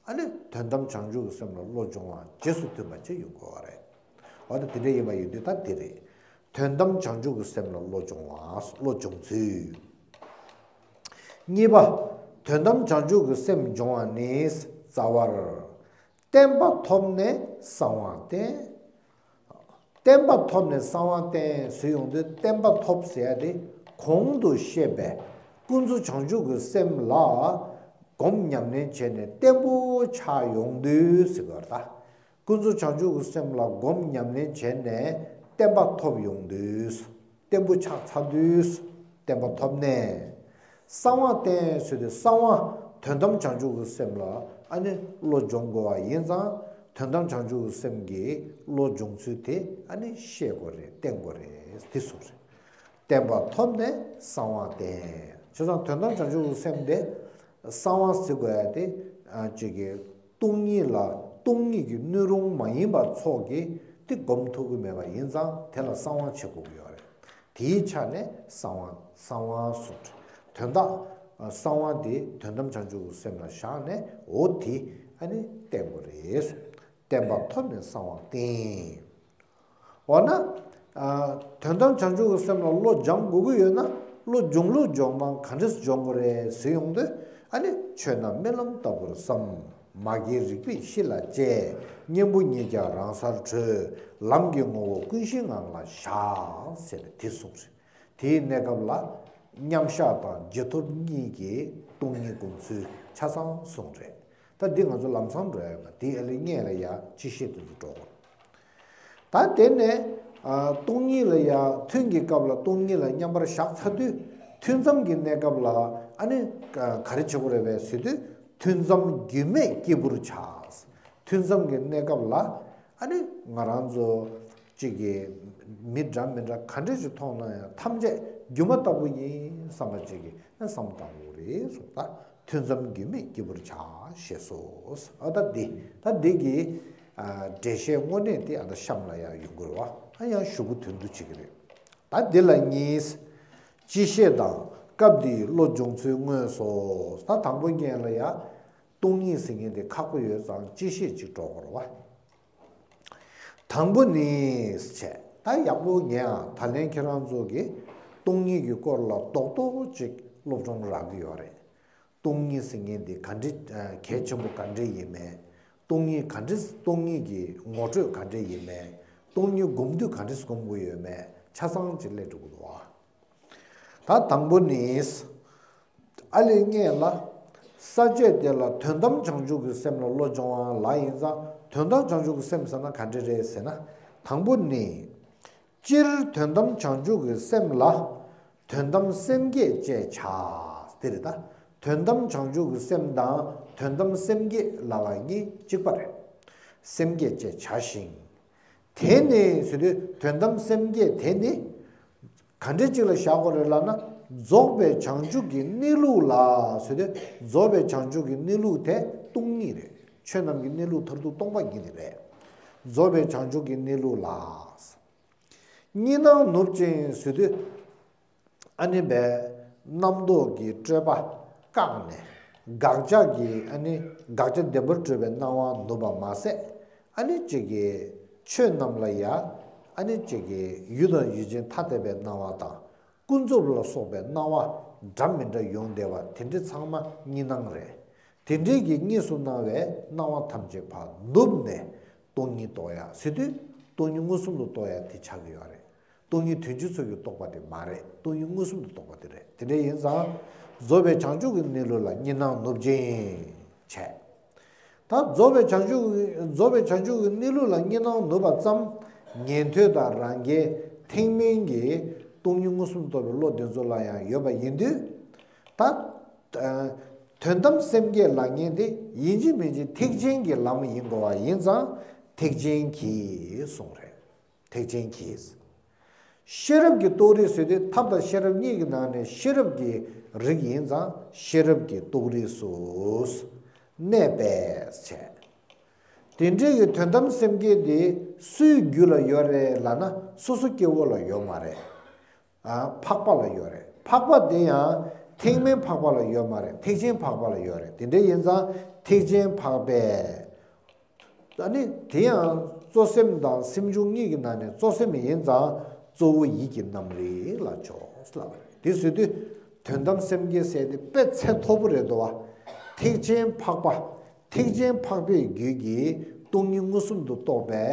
ཨ་ནི་དོན་དམ་བྱང་ཆུབ་ཀྱི་སེམས་ལ་བློ་སྦྱོང་བ་རྗེས་སུ་མཐུན་པ་ཅིག་ཡོང་དགོས་པ་རེད། འོ་ད་དེ་འདྲ་ཡིན་པ་ཡིན་དུས་ད་དེ་རེད། དོན་དམ་བྱང་ཆུབ་ཀྱི་སེམས་ལ་བློ་སྦྱོང་བ། བློ་སྦྱོང་ཚུལ། གཉིས་པ། དོན་དམ་བྱང་ཆུབ་ཀྱི་སེམས་སྦྱོང་བ་ནི། རྩ་བར། བརྟན་པ་ཐོབ་ནས་གསང་བ་བསྟེན། བརྟན་པ་ཐོབ་ནས་གསང་བ་བསྟེན་ཟེར་ཡོང་དུས་བརྟན་པ་ཐོབ་ཟེར་ཡ་དེ་གོང་དུ་བཤད་པའི་ཀུན་རྫོབ་བྱང་ཆུབ་ཀྱི་སེམས་ལ་སྒོམ་ཉམས་ལེན་བྱས་ནས་བརྟན་པོ་ཆགས་ཡོང་དུས་ཟེར་བ་ད། ཀུན་རྫོབ་བྱང་ཆུབ་ཀྱི་སེམས་ལ་སྒོམ་ཉམས་ལེན་བྱས་ནས་བརྟན་པ་ཐོབ་ཡོང་དུས། བརྟན་པོ་ཆགས་ཚར་དུས། བརྟན་པ་ཐོབ་ནས། གསང་བ་བསྟེན་ཟེར་དུས་གསང་བ་དོན་དམ་བྱང་ཆུབ་ཀྱི་སེམས་ལ་ཨ་ནི་བློ་སྦྱོང་དགོས་པ་ཡིན་ཙང་དོན་དམ་བྱང་ཆུབ་ཀྱི་སེམས་ཀྱི་བློ་སྦྱོང་ཚུལ་དེ་ཨ་ནི་ཤེས་དགོས་རེད། བསྟེན་དགོས་རེད། དེ་གསུངས་རེད། བརྟན་པ་ཐོབ་ནས་གསང་བ་བསྟེན། བྱས་ཙང་དོན་དམ་བྱང་ཆུབ་ཀྱི་སེམས་དེ་གསང་བ་ཟེར་དགོས་ཡ་དེ་ཨ་ཅིག་གི་སྟོང་ཉིད་ལ་སྟོང་ཉིད་ཀྱི་སྣོད་རུང་མ་ཡིན་པ་ཚོགས་ཀྱིས་དེ་སྒོམ་ཐུབ་ཀྱི་མེད་པ་ཡིན་ཙང་དེ་ལ་གསང་བ་བྱེད་དགོས་ཀྱི་ཡོད་རེད། དེའི་ཆ་ནས་གསང་བ་གསང་བ་གསུངས། དོན་དག་གསང་བ་དེ་དོན་དམ་བྱང་ཆུབ་ཀྱི་སེམས་ལ་བཞག་ནས་འོ་དེ་ཨ་ནི་བསྟེན་དགོས་རེད་གསུངས། བརྟན་པ་ཐོབ་ནས་གསང་བ་བསྟེན། འོ་ན། ཨ་དོན་དམ་བྱང་ཆུབ་ཀྱི་སེམས་ལ་བློ་སྦྱང་དགོས་ཀྱི་ཡོད་ན་བློ་སྦྱོང་ལུགས་སྦྱོང་སྟངས་ག་འདྲས་སྦྱོང་དགོས་རེད་ཟེར་ཡོང་དུས། ཨ་ནི་ཆོས་རྣམས་རྨི་ལམ་ལྟ་བུར་བསམ། མ་སྐྱེས་རིག་པའི་གཤིས་ལ་དཔྱད། གཉེན་པོ་ཉིད་ཀྱང་རང་སར་གྲོལ། ལམ་གྱི་ངོ་བོ་ཀུན་ཤེས་ངང་ལ་བཞག་ཟེར་ནས་དེ་གསུངས་རེད། དེའི་གནས་སྐབས་ལ་མཉམ་བཞག་དང་རྗེས་ཐོབ་གཉིས་ཀྱི་སྟོང་ཉིད་སྒོམ་ཚུལ་ཆ་ཚང་གསུངས་རེད། ད་འདི་ང་ཚོ་ལམ་སང་འགྲོ་ཡ་ཡོད་པ་དེའི་ཨ་ལས་སྔོན་ལ་ཡ་སྤྱི་བཤད་དེ་ཚོ་འགྲོ་དགོས། ད་དེ་ནས་ཨ་སྟོང་ཉིད་ལ་ཡ་ཐུན་གྱི་སྐབས་ལ་སྟོང་ཉིད་ལ་མཉམ་པར་བཞག་ཚར་དུས་ཐུན་མཚམས་ཀྱི་གནས་སྐབས་ལ་ཨ་ནི་ག་ག་རེ་བྱེད་དགོས་རེད་པས་ཟེར་དུས་ཐུན་མཚམས་རྒྱུན་མེད་སྐྱེས་བུར་བྱ། ཐུན་མཚམས་ཀྱི་གནས་སྐབས་ལ་ཨ་ནི་ང་རང་ཚོ་གཅིག་གི་མི་འདྲ་མི་འདྲ་ག་འདྲ་ཞིག་མཐོང་ན་ཡང་ཐམས་ཅད་སྒྱུ་མ་ལྟ་བུ་ཡིན་བསམ་པ་གཅིག་གི་བསམ་བཏང་དགོས་རེད་གསུངས། ད་ཐུན་མཚམས་རྒྱུན་མེད་སྐྱེས་བུར་བྱ་ཞེས་སོ། ཨ་ད་འདི་ད་འདི་གི་ཨ་འགྲེལ་བཤད་དངོས་གནས་དེ་ཨ་ད་གཤམ་ལ་ཡང་ཡོང་གི་རེད་བ། ཨ་ཡང་ཞུ་གུ་དོན་དུ་བྱེད་ཀྱི་རེད། ད་འདི་ལ་གཉིས། སྤྱི་བཤད་དང་སྐབས་འདིའི་བློ་སྦྱོང་ཚུལ་དངོས་སོ། ད་དང་པོ་ཉིད་ལ་ཡང་སྟོང་ཉིད་ཟེར་མཁན་དེ་ཁག་པོ་ཡོད་ཙང་སྤྱི་བཤད་ཅིག་འགྲོ་དགོས་རེད་བ། དང་པོ་ནི་བྱས། ད་ཡག་པོ་ངས་ཨ་ད་ལན་ཁྱེད་རང་ཚོ་གི་སྟོང་ཉིད་ཀྱི་སྐོར་ལ་རྡོག་རྡོག་ཅིག་སློབ་སྦྱོང་རག་གི་ཡོད་རེད། སྟོང་ཉིད་ཟེར་མཁན་འདི་ག་འདྲ་གལ་ཆེན་པོ་ག་འདྲ་ཡིན་མིན། སྟོང་ཉིད་ག་འདྲ་སྟོང་ཉིད་ཀྱི་ངོ་སྤྲོད་ག་འདྲ་ཡིན་མིན། སྟོང་ཉིད་སྒོམ་དུས་ག་འདྲ་སྒོམ་དགོས་ཡོད་མེད་ཆ་ཚང་ཅིག་སླེབས་འགྲོ་གི་འདུག་བ། ད་དང་པོ་ནི། ཨ་ལས་སྔོན་ལ། ས་བཅད་དེ་ལ་དོན་དམ་བྱང་ཆུབ་ཀྱི་སེམས་ལ་བློ་སྦྱོང་བ་ལ་ཡིན་ཙང་དོན་དམ་བྱང་ཆུབ་ཀྱི་སེམས་ཟེར་ན་ག་འདྲ་རེད་ཟེར་ན། དང་པོ་ནི། སྤྱིར་དོན་དམ་བྱང་ཆུབ་ཀྱི་སེམས་ལ་དོན་དམ་སེམས་བསྐྱེད་ཅེས་བྱ། དེ་རེད་ད། དོན་དམ་བྱང་ཆུབ་ཀྱི་སེམས་དང་དོན་དམ་སེམས་བསྐྱེད་ལབ་པ་གཉིས་གཅིག་པ་རེད། སེམས་བསྐྱེད་ཅེས་བྱ་ཞིང་། དེ་ནི་ཟེར་དུས་དོན་དམ་སེམས་བསྐྱེད་དེ་ནི། ག་འདྲ་ཅིག་ལ་བཞག་དགོས་རེད་ལབ་ན། རྫོགས་པའི་བྱང་ཆུབ་ཀྱི་གནས་ལུགས་ལ་ཟེར་དུས་རྫོགས་པའི་བྱང་ཆུབ་ཀྱི་གནས་ལུགས་དེ་སྟོང་ཉིད་རེད། ཆོས་རྣམས་ཀྱི་གནས་ལུགས་མཐར་ཐུག་སྟོང་པ་ཉིད་དེ་རེད། རྫོགས་པའི་བྱང་ཆུབ་ཀྱི་གནས་ལུགས་ལ། གཉིས་སྣང་ནུབ་ཅིང་ཟེར་དུས། ཨ་ནི་བས་རྣམ་རྟོག་གི་སྤྲོས་པ་བཀག་ནས། དགག་བྱ་གི་ཨ་ནི་དགག་བྱ་བདེན་པར་གྲུབ་པའི་སྣང་བ་ནུབ་པ་མ་ཟད། ཨ་ནི་གཅིག་གིས་ཆོས་རྣམས་ལ་ཡ། ཨ་ནི་གཅིག་གིས་ཡུལ་དང་ཡུལ་ཅན་ཐ་དད་པའི་སྣང་བ་དང་། ཀུན་རྫོབ་ལ་སོགས་པའི་སྣང་བ་འདྲ་མི་འདྲ་ཡོང་བསྡད་པ་དེ་འདྲ་ཚང་མ་གཉིས་སྣང་རེད། དེ་འདྲའི་གི་གཉིས་སུ་སྣང་བའི་སྣང་བ་ཐམས་ཅད་ཕར་ནུབ་ནས་སྟོང་ཉིད་རྟོགས་ཡ་ཟེར་དུས་སྟོང་ཉིད་མངོན་སུམ་དུ་རྟོགས་ཡ་དེ་ཆགས་ཀྱི་ཡོད་རེད། སྟོང་ཉིད་དོན་སྤྱི་ཚོགས་ཀྱི་རྟོགས་པ་དེ་མ་རེད། སྟོང་ཉིད་མངོན་སུམ་དུ་རྟོགས་པ་དེ་རེད། དེ་འདྲ་ཡིན་ཙང་། རྫོགས་པའི་བྱང་ཆུབ་ཀྱི་གནས་ལུགས་ལ་གཉིས་སྣང་ནུབ་ཅིང་བྱས། ད་རྫོགས་པའི་བྱང་ཆུབ་ཀྱི་རྫོགས་པའི་བྱང་ཆུབ་ཀྱི་གནས་ལུགས་ལ་གཉིས་སྣང་ནུབ་པ་ཙམ་ཉན་ཐོས་དང་རང་རྒྱལ་ཐེག་དམན་གྱི་སྟོང་ཉིད་མངོན་སུམ་རྟོགས་པའི་བློ་དེ་ཚོ་ལ་ཡང་ཡོད་པ་ཡིན་དུས། ད། དོན་དམ་སེམས་བསྐྱེད་ལབ་མཁན་དེ་ཡིན་གཅིག་མིན་གཅིག་ཐེག་ཆེན་གྱི་ལམ་ཡིན་དགོས་པ་ཡིན་ཙང་ཐེག་ཆེན་གྱིས་གསུངས་རེད། ཐེག་ཆེན་གྱིས། ཤེས་རབ་ཀྱི་རྟོགས་རིགས་ཟེར་དུས་ཐབས་དང་ཤེས་རབ་གཉིས་ཀྱི་ནང་ནས་ཤེས་རབ་ཀྱི་རིགས་ཡིན་ཙང་ཤེས་རབ་ཀྱི་རྟོགས་རིགས་སུ་གནས་པས་བྱས། དེ་འདྲའི་གི་དོན་དམ་སེམས་བསྐྱེད་དེ་སུའི་རྒྱུད་ལ་ཡོད་རེད་ལབ་ན་སོ་སོ་སྐྱེ་བོ་ལ་ཡོད་མ་རེད། ཨ། འཕགས་པ་ལ་ཡོད་རེད། འཕགས་པ་དེ་ཡང་ཐེག་དམན་འཕགས་པ་ལ་ཡོད་མ་རེད། ཐེག་ཆེན་འཕགས་པ་ལ་ཡོད་རེད། དེ་འདྲ་ཡིན་ཙང་ཐེག་ཆེན་འཕགས་པས། ཨ་ནི་དེ་ཡང་གཙོ་སེམས་དང་སེམས་བྱུང་གཉིས་ཀྱི་ནང་ནས་གཙོ་སེམས་ཡིན་ཙང་གཙོ་བོ་ཡིད་ཀྱི་རྣམ་རིག་ལ་འཇོག་ལབ་པ་རེད། དེ་ཟེར་དུས་དོན་དམ་སེམས་བསྐྱེད་ཟེར་དེ་དཔེ་ཚད་མཐོ་པོ་རེད་འདུག་བ། ཐེག་ཆེན་འཕགས་པ། ཐེག་ཆེན་འཕགས་པའི་རྒྱུད་ཀྱི་སྟོང་ཉིད་མངོན་སུམ་དུ་རྟོགས་པའི་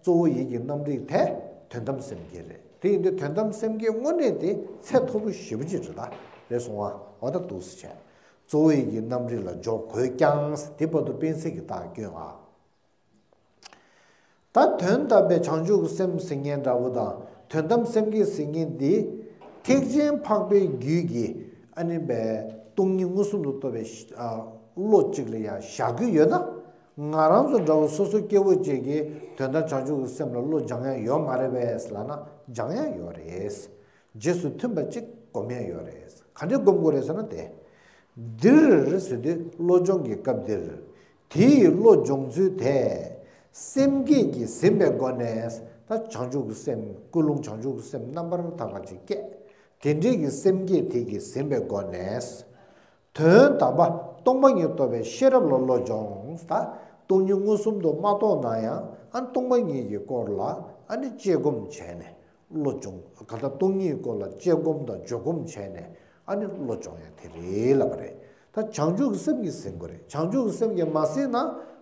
གཙོ་བོ་ཡིད་ཀྱི་རྣམ་རིག་དེ་དོན་དམ་སེམས་བསྐྱེད་རེད། དེ་ཡིན་དུས་དོན་དམ་སེམས་བསྐྱེད་དངོས་གནས་དེ་ཚད་མཐོ་པོ་ཞེ་པོ་ཅིག་རེད་ད། རེད་སོང་བ། འོ་ད་འདུག་སེ་བྱས། གཙོ་བོ་ཡིད་ཀྱི་རྣམ་རིག་ལ་འཇོག་དགོས་ཀྱང་དེ་བར་དུ་དཔེ་ཚིག་གི་རྟགས་སྐྱོན་ཨ། ད་དོན་དམ་པའི་བྱང་ཆུབ་ཀྱི་སེམས་ཟེར་མཁན་འདྲ་བོ་དང་དོན་དམ་སེམས་བསྐྱེད་ཟེར་མཁན་འདི་ཐེག་ཆེན་འཕགས་པའི་རྒྱུད་ཀྱི་ཨ་ནི་བའི་སྟོང་ཉིད་མངོན་སུམ་དུ་རྟོགས་པའི་ཨ་བློ་གཅིག་ལ་ཡང་བཞག་གི་ཡོད་ན། ང་རང་ཚོ་འདྲ་བོ་སོ་སོ་སྐྱེ་བོ་གཅིག་གིས་དོན་དམ་བྱང་ཆུབ་ཀྱི་སེམས་ལ་བློ་སྦྱང་ཡ་ཡོད་མ་རེད་པས་ལབ་ན་སྦྱང་ཡ་ཡོད་རེད། རྗེས་སུ་མཐུན་པ་གཅིག་སྒོམ་ཡ་ཡོད་རེད། ག་འདྲས་སྒོམ་དགོས་རེད་ཟེར་ན་དེ། འདིར་ཟེར་དུས་བློ་སྦྱོང་གི་སྐབས་འདིར། དེ་ཡི་བློ་སྦྱོང་ཚུལ་དེ། སེམས་བསྐྱེད་ཀྱིས་ཟིན་པའི་སྒོ་ནས། ད་བྱང་ཆུབ་ཀྱི་སེམས་ཀུན་སློང་བྱང་ཆུབ་ཀྱི་སེམས་རྣམ་པར་དག་པ་ཅིག་སྐྱེ། དེ་འདྲའི་གི་སེམས་བསྐྱེད་དེ་གིས་ཟིན་པའི་སྒོ་ནས། དོན་དམ་པ་སྟོང་པ་ཉིད་རྟོགས་པའི་ཤེས་རབ་ལ་བློ་སྦྱོང་། ད་སྟོང་ཉིད་མངོན་སུམ་དུ་མ་རྟོགས་ན་ཡང་ཨ་སྟོང་པ་ཉིད་ཀྱི་སྐོར་ལ་ཨ་ནི་དཔྱད་སྒོམ་བྱས་ནས། བློ་སྦྱོང་། གང་ལྟར་སྟོང་ཉིད་སྐོར་ལ་དཔྱད་སྒོམ་དང་འཇོག་སྒོམ་བྱས་ནས་ཨ་ནི་བློ་སྦྱོང་ཡ་དེ་རེད་ལབ་པ་རེད། ད་བྱང་ཆུབ་ཀྱི་སེམས་ཀྱིས་ཟིན་དགོས་རེད། བྱང་ཆུབ་ཀྱི་སེམས་ཀྱིས་མ་ཟིན་ན་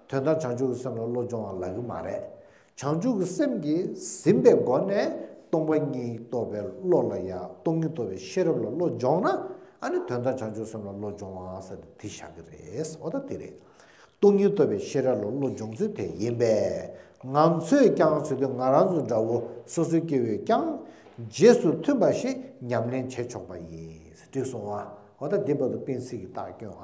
དོན་དམ་བྱང་ཆུབ་ཀྱི་སེམས་ལ་བློ་སྦྱོང་བ་ལབ་ཀྱི་མ་རེད། བྱང་ཆུབ་ཀྱི་སེམས་ཀྱིས་ཟིན་པའི་སྒོ་ནས་སྟོང་པ་ཉིད་རྟོགས་པའི་བློ་ལ་ཡ། སྟོང་ཉིད་རྟོགས་པའི་ཤེས་རབ་ལ་བློ་སྦྱོང་ན་ཨ་ནི་དོན་དམ་བྱང་ཆུབ་སེམས་ལ་བློ་སྦྱོང་བ་ཟེར་ཏེ་དེ་བཞག་གི་རེད། འོ་ད་དེ་རེད། སྟོང་ཉིད་རྟོགས་པའི་ཤེས་རབ་ལ་བློ་སྦྱོང་ཚུལ་དེ་ཡིན་པས། ང་ཚོས་ཀྱང་ཟེར་དུས་ང་རང་ཚོ་འདྲ་བོ་སོ་སོའི་སྐྱེ་བོས་ཀྱང་རྗེས་སུ་མཐུན་པ་ཞིག་ཉམས་ལེན་བྱེད་ཆོག་པ་ཡིན། འགྲིག་སོང་ཨ། འོ་ད་འདི་བར་དུ་དཔེ་ཚིག་གི་རྟགས་སྐྱོན་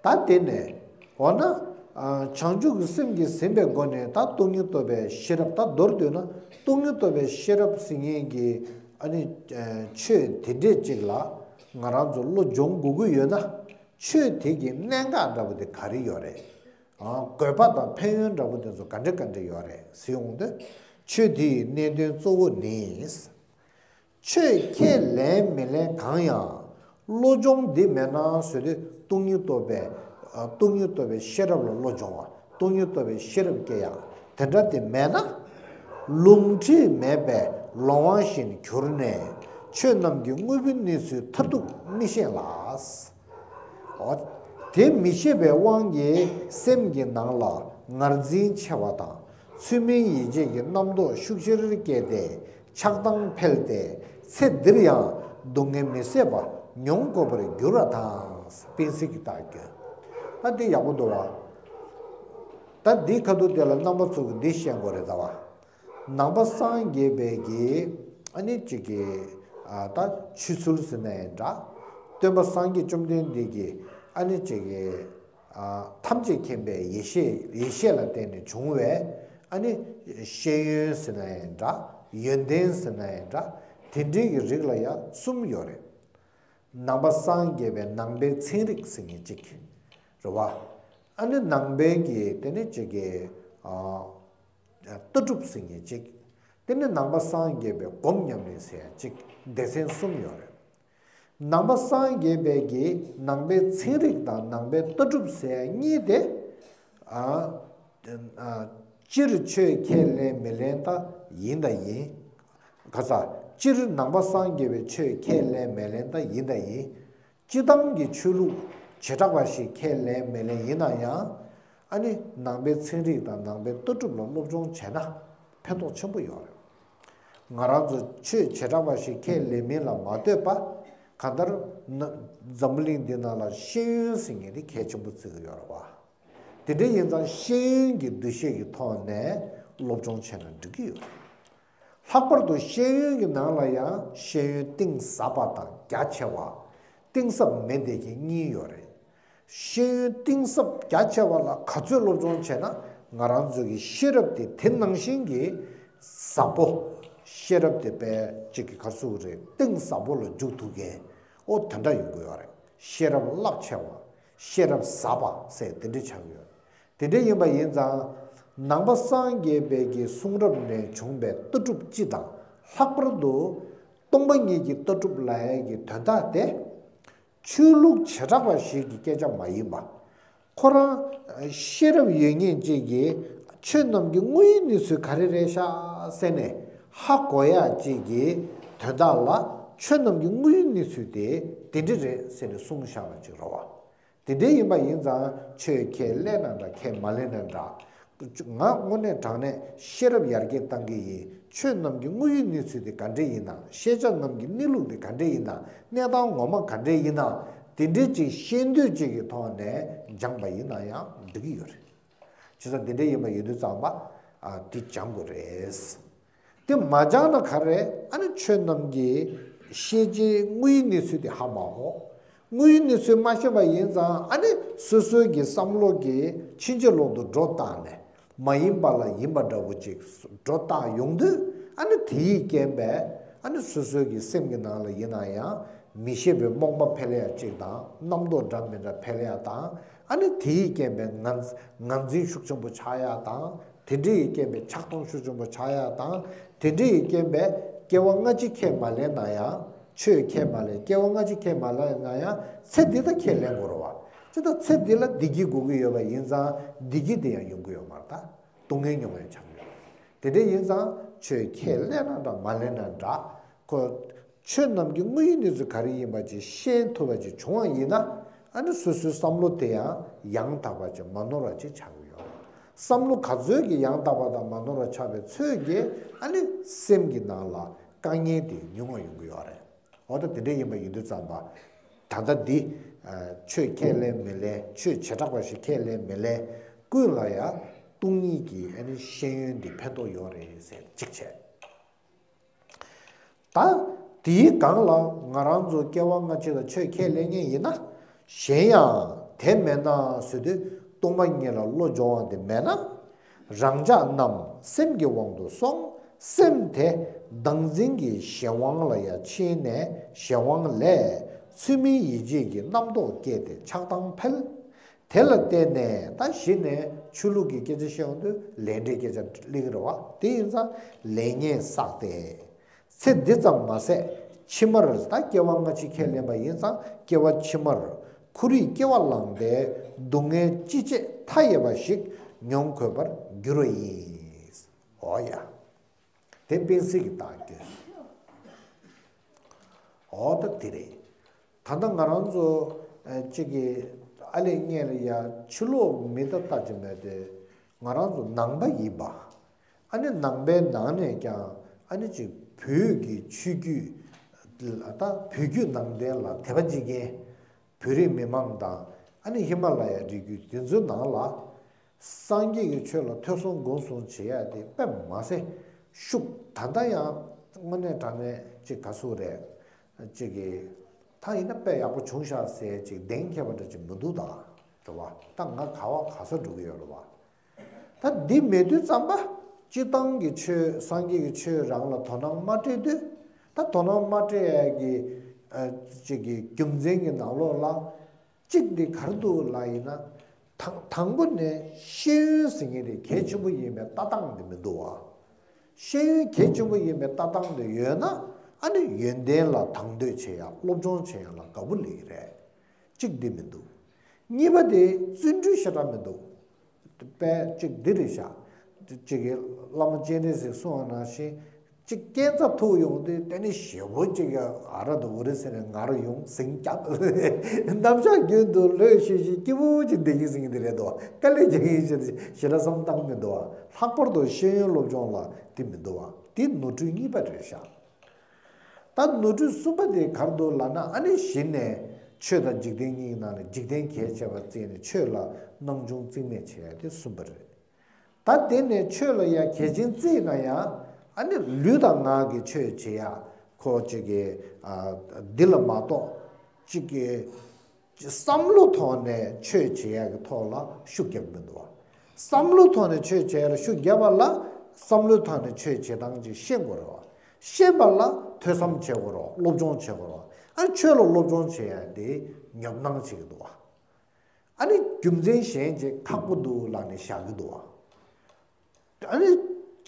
ཨ། ད་དེ་ནས་འོ་ན། ཨ། བྱང་ཆུབ་ཀྱི་སེམས་ཀྱིས་ཟིན་པའི་སྒོ་ནས་ད་སྟོང་ཉིད་རྟོགས་པའི་ཤེས་རབ། ད་མདོར་བསྡུས་ན་སྟོང་ཉིད་རྟོགས་པའི་ཤེས་རབ་ཟེར་མཁན་གྱི་ཨ་ནི་ཆོས་དེ་འདྲས་ཅིག་ལ་ང་རང་ཚོ་བློ་སྦྱོང་དགོས་ཀྱི་ཡོད་ན། ཆོས་དེ་གི་གནད་འགག་འདྲ་པོ་དེ་ག་རེ་ཡོད་རེད། ཨ། དགོས་པ་དང་ཕན་ཡོན་འདྲ་པོ་དེ་ཚོ་ག་འདྲ་ག་འདྲ་ཡོད་རེད་ཟེར་ཡོང་དུས། ཆོས་དེ་ཡི་གནད་དོན་གཙོ་བོ་ནི། ཆོས་ཁས་ལེན་མི་ལེན་གང་ཡང་བློ་སྦྱོང་འདི་མེད་ན་ཟེར་དུས་སྟོང་ཉིད་རྟོགས་པའི། ཨ། སྟོང་ཉིད་རྟོགས་པའི་ཤེས་རབ་ལ་བློ་སྦྱོང་བ། སྟོང་ཉིད་རྟོགས་པའི་ཤེས་རབ་སྐྱེ་ཡ། དེ་འདྲ་དེ་མེད་ན། ལུང་ཁྲིད་མེད་པའི་ལོང་བ་བཞིན་གྱུར་ནས་ཆོས་རྣམས་ཀྱི་དངོས་པོའི་གནས་ཚུལ་མཐར་ཐུག་མི་ཤེས་ལ། འོ། དེ་མི་ཤེས་པའི་དབང་གིས་སེམས་ཀྱི་ནང་ལ་ངར་འཛིན་ཆེ་བ་དང་། ཚུལ་མིན་ཡིད་བྱེད་ཀྱི་རྣམ་རྟོག་ཤུགས་ཆེར་སྐྱེས་ཏེ་ཆགས་སྡང་འཕེལ་ཏེ། ཚེ་འདིར་ཡང་སྡུག་བསྔལ་མི་བཟད་པ་མྱོང་དགོས་པར་འགྱུར་བ་དང་། དཔེ་ཚིག་གི་རྟགས་སྐྱོན། ཨ། འདི་ཡག་པོ་འདུག་བ། ད་ ད་འདིའི་ཁ་ཐུག་དེ་ལ་རྣམ་པ་ཚོ་གི་འདི་ཤེས་དགོས་རེད་ད་བ། ནང་པ་སངས་རྒྱས་པའི་གི་ཨ་ནི་གཅིག་གི་ཨ་ད་ཆོས་ཚུལ་ཟེར་ན་ཡང་འདྲ། སྟོན་པ་སངས་རྒྱས་བཅོམ་ལྡན་འདས་ཀྱི་ཨ་ནི་གཅིག་གི་ཨ་ཐམས་ཅད་མཁྱེན་པའི་ཡེ་ཤེས་ཡེ་ཤེས་ལ་བརྟེན་ནས་བྱུང་བའི་ཨ་ནི་ཤེས་ཡོན་ཟེར་ན་ཡང་འདྲ། ཡོན་ཏན་ཟེར་ན་ཡང་འདྲ། དེ་འདྲའི་གི་རིགས་ལ་ཡང་གསུམ་ཡོད་རེད། ནང་པ་སངས་རྒྱས་པའི་ནང་པའི་ཚན་རིག་ཟེར་མཁན་གཅིག་རེད་བ། ཨ་ནི་ནང་པའི་གི་དེ་ནི་གཅིག་གི་ཨ་ལྟ་གྲུབ་ཟེར་མཁན་གཅིག་དེ་ནི་ནང་པ་སངས་རྒྱས་པའི་སྒོམ་ཉམས་ལེན་ཟེར་ཡ་གཅིག་སྡེ་ཚན་གསུམ་ཡོད་རེད། ནང་པ་སངས་རྒྱས་པའི་གི་ནང་པའི་ཚན་རིག་དང་ནང་པའི་ལྟ་གྲུབ་ཟེར་ཡ་གཉིས་དེ། ཨ། ཨ། སྤྱིར་ཆོས་ཁས་ལེན་མི་ལེན་ད་ཡིན་ད་ཡིན། ག་ས། སྤྱིར་ནང་པ་སངས་རྒྱས་པའི་ཆོས་ཁས་ལེན་མི་ལེན་ད་ཡིན་ད་ཡིན། སྤྱི་བཏང་གི་ཆོས་ལུགས་བྱེ་བྲག་པ་ཞིག་ཁས་ལེན་མི་ལེན་ཡིན་ན་ཡང་། ཨ་ནི་ནང་པའི་ཚན་རིག་དང་ནང་པའི་ལྟ་གྲུབ་ལ་སློབ་སྦྱོང་བྱས་ན་ཕན་ཐོགས་ཆེན་པོ་ཡོད་རེད། ང་རང་ཚོ་ཆོས་བྱེ་བྲག་པ་ཞིག་ཁས་ལེན་མིན་ལ་མ་ལྟོས་པ། གང་ལྟར་ན་འཛམ་བུ་གླིང་འདི་ནང་ལ་ཤེས་ཡོན་ཟེར་མཁན་དེ་གལ་ཆེན་པོ་བརྩི་གི་ཡོད་རེད་བ། དེ་འདྲ་ཡིན་ཙང་ཤེས་ཡོན་གྱི་འདུ་ཤེས་ཀྱི་ཐོག་ནས་སློབ་སྦྱོང་བྱས་ན་འགྲིག་གི་ཡོད་རེད། ལྷག་པར་དུ་ཤེས་ཡོན་གྱི་ནང་ལ་ཡང་ཤེས་ཡོན་གཏིང་ཟབ་པ་དང་རྒྱ་ཆེ་བ། གཏིང་ཟབ་མིན་བསྡད་མཁན་གཉིས་ཡོད་རེད། ཤེས་ཡོན་གཏིང་ཟབ་རྒྱ་ཆེ་བ་ལ་ག་ཚོད་སློབ་སྦྱོང་བྱས་ན་ང་རང་ཚོ་གི་ཤེས་རབ་དེ་དེ་ནང་བཞིན་གྱི་ཟབ་པོ། ཤེས་རབ་དེ་དཔེ་གཅིག་གི་ག་ཟེར་དགོས་རེད། གཏིང་ཟབ་པོ་ལ་འཇུག་ཐུབ་མཁན། ཨོ་དེ་འདྲ་ཡོང་གི་ཡོད་རེད། ཤེས་རབ་རླབས་ཆེ་བ། ཤེས་རབ་ཟབ་པ་ཟེར་དེ་འདྲ་ཆགས་ཀྱི་ཡོད་རེད། དེ་འདྲ་ཡིན་པ་ཡིན་ཙང་། ནང་པ་སངས་རྒྱས་པའི་གི་གསུང་རབ་ནས་བྱུང་བའི་ལྟ་གྲུབ་སྤྱི་དང་ལྷག་པར་དུ་སྟོང་པ་ཉིད་ཀྱི་ལྟ་གྲུབ་ལབ་ཡ་གི་དོན་དག་དེ། ཆོས་ལུགས་བྱེ་བྲག་པ་ཞིག་གི་སྐད་ཆ་མ་ཡིན་པ། ཁོ་རང་ཤེས་རབ་ཡོད་མཁན་ཅིག་གིས་ཆོས་རྣམས་ཀྱི་དངོས་ཡོད་གནས་ཚུལ་ག་རེ་རེད་ཤག་ཟེར་ནས་ཧ་གོ་ཡ་ཅིག་གི་དོན་དག་ལ་ཆོས་རྣམས་ཀྱི་དངོས་ཡོད་གནས་ཚུལ་དེ་དེ་འདྲ་རེད་ཟེར་ནས་གསུངས་བཞག་པ་ཅིག་རེད་བ། དེ་འདྲ་ཡིན་པ་ཡིན་ཙང་ཆོས་ཁས་ལེན་ན་འདྲ་ཁས་མ་ལེན་ན་འདྲ། ང་དངོས་གནས་དྲང་གནས་ཤེས་རབ་ཡར་རྒྱས་གཏང་གི་ཡིན། ཆོས་རྣམས་ཀྱི་དངོས་ཡོད་གནས་ཚུལ་དེ་ག་འདྲ་ཡིན་ན། ཤེས་བྱ་རྣམས་ཀྱི་གནས་ལུགས་དེ་ག་འདྲ་ཡིན་ན། གནས་སྟངས་ངོ་མ་ག་འདྲ་ཡིན་ན། དེ་འདྲའི་ཅིག་ཤེས་འདོད་ཅིག་གི་ཐོག་ནས་སྦྱངས་པ་ཡིན་ན་ཡང་འགྲིག་གི་ཡོད་རེད། བྱས་ཙང་དེ་འདྲ་ཡིན་པ་ཡིན་དུས་ཙམ་པ། ཨ། དེ་སྦྱང་དགོས་རེད། དེ་མ་སྦྱངས་ན་ག་རེ། ཨ་ནི་ཆོས་རྣམས་ཀྱི་ཤེས་བྱའི་དངོས་ཡོད་གནས་ཚུལ་དེ་ཧ་མ་གོ། དངོས་ཡོད་གནས་ཚུལ་མ་ཤེས་པ་ཡིན་ཙང་ཨ་ནི་སོ་སོའི་གི་བསམ་བློ་གི་ཕྱིན་ཅི་ལོག་ཏུ་སྒྲོ་བཏགས་ནས་མ་ཡིན་པ་ལ་ཡིན་པ་འདྲ་བོ་ཅིག་སྒྲོ་བཏགས་ཡོང་དུས། ཨ་ནི་དེ་ཡི་རྐྱེན་པས་ཨ་ནི་སོ་སོའི་གི་སེམས་ཀྱི་ནང་ལ་ཡིན་ན་ཡང་མི་ཤེས་པའི་རྨོངས་པ་འཕེལ་ཡ་ཅིག་དང་རྣམ་རྟོག་འདྲ་མི་འདྲ་འཕེལ་ཡ་དང་། ཨ་ནི་དེ་ཡི་རྐྱེན་པས་ངར་ངར་འཛིན་ཤུགས་ཆེན་པོ་ཆགས་ཡ་དང་། དེ་འདྲ་ཡི་རྐྱེན་པས་ཆགས་སྡང་ཤུགས་ཆེན་པོ་ཆགས་ཡ་དང་། དེ་འདྲ་ཡི་རྐྱེན་པས་སྐྱེ་བ་སྔ་ཕྱི་ཁས་མ་ལེན་ན་ཡང་། ཆོས་ཁས་མ་ལེན། སྐྱེ་བ་སྔ་ཕྱི་ཁས་མ་ལེན་ན་ཡང་ཚེ་འདི་ད་ཁས་ལེན་དགོས་རེད་བ། ཅི་ད་ཚེ་འདི་ལ་བདེ་སྐྱིད་དགོས་ཀྱི་ཡོད་པ་ཡིན་ཙང་བདེ་སྐྱིད་དེ་ཡང་ཡོང་གི་ཡོད་མ་རེད་ད། སྡུག་བསྔལ་མྱོང་བའི་ཆགས་ཡོད། དེ་འདྲ་ཡིན་ཙང་ཆོས་ཁས་ལེན་ན་འདྲ་མ་ལེན་ན་འདྲ། ཁོ། ཆོས་རྣམས་ཀྱི་དངོས་ཡོད་གནས་ཚུལ་ག་རེ་ཡིན་པ་ཅིག་ཤེས་ཐུབ་པ་ཅིག་བྱུང་བ་ཡིན་ན། ཨ་ནི་སོ་སོའི་བསམ་བློ་དེ་ཡང་ཡང་དག་པ་ཅིག་མ་ནོར་བ་ཅིག་ཆགས་ཀྱི་ཡོད། བསམ་བློ་ག་ཚོད་ཀྱིས་ཡང་དག་པ་དང་མ་ནོར་བ་ཆགས་པའི་ཚོད་ཀྱིས་ཨ་ནི་སེམས་ཀྱི་ནང་ལ་དཀའ་ངལ་དེ་ཉུང་བ་ཡོང་གི་ཡོད་རེད། འོ་ད་དེ་འདྲ་ཡིན་པ་ཡིན་དུས་ཙམ་པ། ད་ལྟ་འདི། ཨ། ཆོས་ཁས་ལེན་མི་ལེན། ཆོས་བྱེ་བྲག་པ་ཞིག་ཁས་ལེན་མི་ལེན། ཀུན་ལ་ཡང་སྟོང་ཉིད་ཀྱི་ཨ་ནི་ཤེས་ཡོན་འདི་ཕན་ཐོགས་ཡོད་རེད་ཟེར་གཅིག་བྱས། ད་དེའི་སྒང་ལ་ང་རང་ཚོ་སྐྱེ་བ་སྔ་ཕྱི་ལ་ཆོས་ཁས་ལེན་མཁན་ཡིན་ན། གཞན་ཡང་དེ་མེད་ན་ཟེར་དུས་སྟོང་པ་ཉིད་ལ་བློ་སྦྱོང་བ་དེ་མེད་ན། རང་ཅག་རྣམས་སེམས་ཀྱི་དབང་དུ་སོང་། སེམས་དེ་བདག་འཛིན་གྱི་གཞན་དབང་ལ་ཡང་ཕྱིན་ནས་གཞན་དབང་ལས་ཚུལ་མིན་ཡིད་བྱེད་ཀྱི་རྣམ་རྟོག་སྐྱེས་ཏེ་ཆགས་སྡང་འཕེལ། དེ་ལ་བརྟེན་ནས་ད་གཞི་ནས་ཆོས་ལུགས་ཀྱི་སྐད་ཆ་བཤད་ཡོང་དུས་ལས་འབྲས་སྐད་ཆ་སླེབས་ཀྱི་རེད་བ། དེ་ཡིན་ཙང་ལས་ངན་བསགས་ཏེ། ཚེ་འདི་ཙམ་མ་ཟད་ཕྱི་མར་ད་སྐྱེ་བ་སྔ་ཕྱི་ཁས་ལེན་པ་ཡིན་ཙང་སྐྱེ་བ་ཕྱི་མར་འཁོར་བའི་སྐྱེ་བ་བླངས་ཏེ་སྡུག་བསྔལ་ཅི་བྱེད་མཐའ་ཡས་པ་ཞིག་མྱོང་དགོས་པར་འགྱུར་བ་ཡིན། འོ་ཡ། དེ་དཔེ་སྲིད་ཀྱི་རྟགས་ཀྱི། འོ་ད་དེ་རེད། ད་ལྟ་ང་རང་ཚོ་ཨ་གཅིག་གི་ཨ་ལས་སྔོན་ལ་ཡ་ཕྱི་ལོགས་མི་ད་ལྟ་ཅི་མེད་དེ། ང་རང་ཚོ་ནང་པ་ཡིན་པ། ཨ་ནི་ནང་པའི་ནང་ནས་ཀྱང་ཨ་ནི་ཅིག་བོད་ཀྱི་ཆོས་བརྒྱུད་ལ་ད་བོད་བརྒྱུད་ནང་བསྟན་ལ་དད་པ་བྱེད་མཁན་བོད་རིགས་མི་མང་དང་ཨ་ནི་ཧི་མ་ལ་ཡ་རི་རྒྱུད་དེ་ཚོའི་ནང་ལ། སངས་རྒྱས་ཀྱི་ཆོས་ལ་ཐོས་བསམ་སྒོམ་གསུམ་བྱེད་ཡ་དེ་དཔེ་མ་ཟད་ཤུགས་ད་ལྟ་ཡང་དངོས་གནས་དྲང་གནས་ཅིག་ག་ཟེར་རེད། ཅིག་གི་ད་ཡིན་ན་དཔེ་ཡག་པོ་བྱུང་ཤག་ཟེར་ཅིག་གདེང་འཁེལ་བ་འདྲ་ཅིག་མི་འདུག་ད་རེད་བ། ད་ང་ག་བ་ག་ས་འགྲོ་གི་ཡོད་རེད་བ། ད་འདི་མེད་དུས་ཙམ་པ་སྤྱིར་བཏང་གི་ཆོས་སངས་རྒྱས་ཀྱི་ཆོས་རང་ལ་དོ་སྣང་མ་སྤྲད་དུས། ད་དོ་སྣང་མ་སྤྲད་ཡ་གི་ཅིག་གི་རྒྱུ་མཚན་གྱི་ནང་ལོགས་ལ། གཅིག་འདི་ག་རེ་འདུག་ལབ་ཡིན་ན། དང་དང་པོ་ནས་ཤེས་ཡོན་ཟེར་མཁན་དེ་གལ་ཆེན་པོ་ཡིན་པའི་ལྟ་སྟངས་དེ་མི་འདུག་བ། ཤེས་ཡོན་གལ་ཆེན་པོ་ཡིན་པའི་ལྟ་སྟངས་དེ་ཡོད་ན། ཨ་ནི་ཡོན་ཏན་ལ་དང་དོད་བྱེད་ཡ་སློབ་སྦྱོང་བྱེད་ཡ་ལ་དགའ་པོ་སླེབས་ཀྱི་རེད། གཅིག་འདི་མི་འདུག་གཉིས་པ་དེ་བརྩོན་འགྲུས་ཞེ་དྲག་མི་འདུག་དཔེ་གཅིག་འདི་རེད་ཤག་གཅིག་གི་བླ་མ་སྤྱན་རས་གཟིགས་གསུངས་པ་ནང་བཞིན། གཅིག་རྐྱེན་རྩ་ཐུག་ཡོང་དུས་དེ་ནི་ཞེ་པོ་གཅིག་ཡ་ཨ་ར་དང་འུ་རི་ཟེར་ནས་ངར་ཡོང་ཟིང་རྒྱབ། རྣམ་གཞག་རྒྱུན་དུ་ལྷོད་ཤིག་ཤིག་སྐྱིད་པོ་གཅིག་བསྡད་ཀྱི་ཟིང་གི་དེ་རེད་དོ། དཀའ་ལས་རྒྱག་གི་ཡིན་ཞེས་ཞེ་དྲག་བསམ་བཏང་མི་འདུག་བ། ལྷག་པར་དུ་ཤེས་ཡོན་སློབ་སྦྱོང་ལ་དེ་མི་འདུག་བ། དེ་ནོར་འཁྲུལ་གཉིས་པ་རེད་ཤག་ད་ནོར་འཁྲུལ་གསུམ་པ་དེ་ག་རེ་འདུག་ལབ་ན། ཨ་ནི་གཞི་ནས་ཆོས་དང་འཇིག་རྟེན་གཉིས་ནང་ནས་འཇིག་རྟེན་གལ་ཆེ་བར་བརྩིས་ནས་ཆོས་ལ་སྣང་ཆུང་རྩིས་མེད་བྱེད་ཡ་དེ་གསུམ་པ་རེད། ད་དེ་ནས་ཆོས་ལ་ཡ་གལ་ཆེན་བརྩིས་ན་ཡང་། ཨ་ནི་ལུས་དང་ངག་གི་ཆོས་བྱེད་ཡ་ཁོ་གཅིག་གི་ཨ་འདི་ལ་མ་གཏོགས་གཅིག་གི་བསམ་བློ་ཐོག་ནས་ཆོས་བྱེད་ཡག་གི་ཐོག་ལ་ཤུགས་རྒྱབ་མི་འདུག་བ། བསམ་བློ་ཐོག་ནས་ཆོས་བྱེད་ཡག་ལ་ཤུགས་རྒྱབ་པ་ལ། བསམ་བློའི་ཐོག་ནས་ཆོས་བྱེད་སྟངས་ཅིག་ཤེས་དགོས་རེད་བ། ཤེས་པ་ལ་ཐོས་བསམ་བྱེད་དགོས་རེད་བ། སློབ་སྦྱོང་བྱེད་དགོས་རེད་བ། ཨ་ཆོས་ལ་སློབ་སྦྱོང་བྱེད་ཡག་དེ་ཉོབ་སྣང་བྱེད་ཀྱི་འདུག་བ། ཨ་ནི་རྒྱུ་མཚན་གཞན་ཅིག་ཁག་པོ་འདུག་ལབ་ནས་བཞག་གི་འདུག་བ། ཨ་ནི་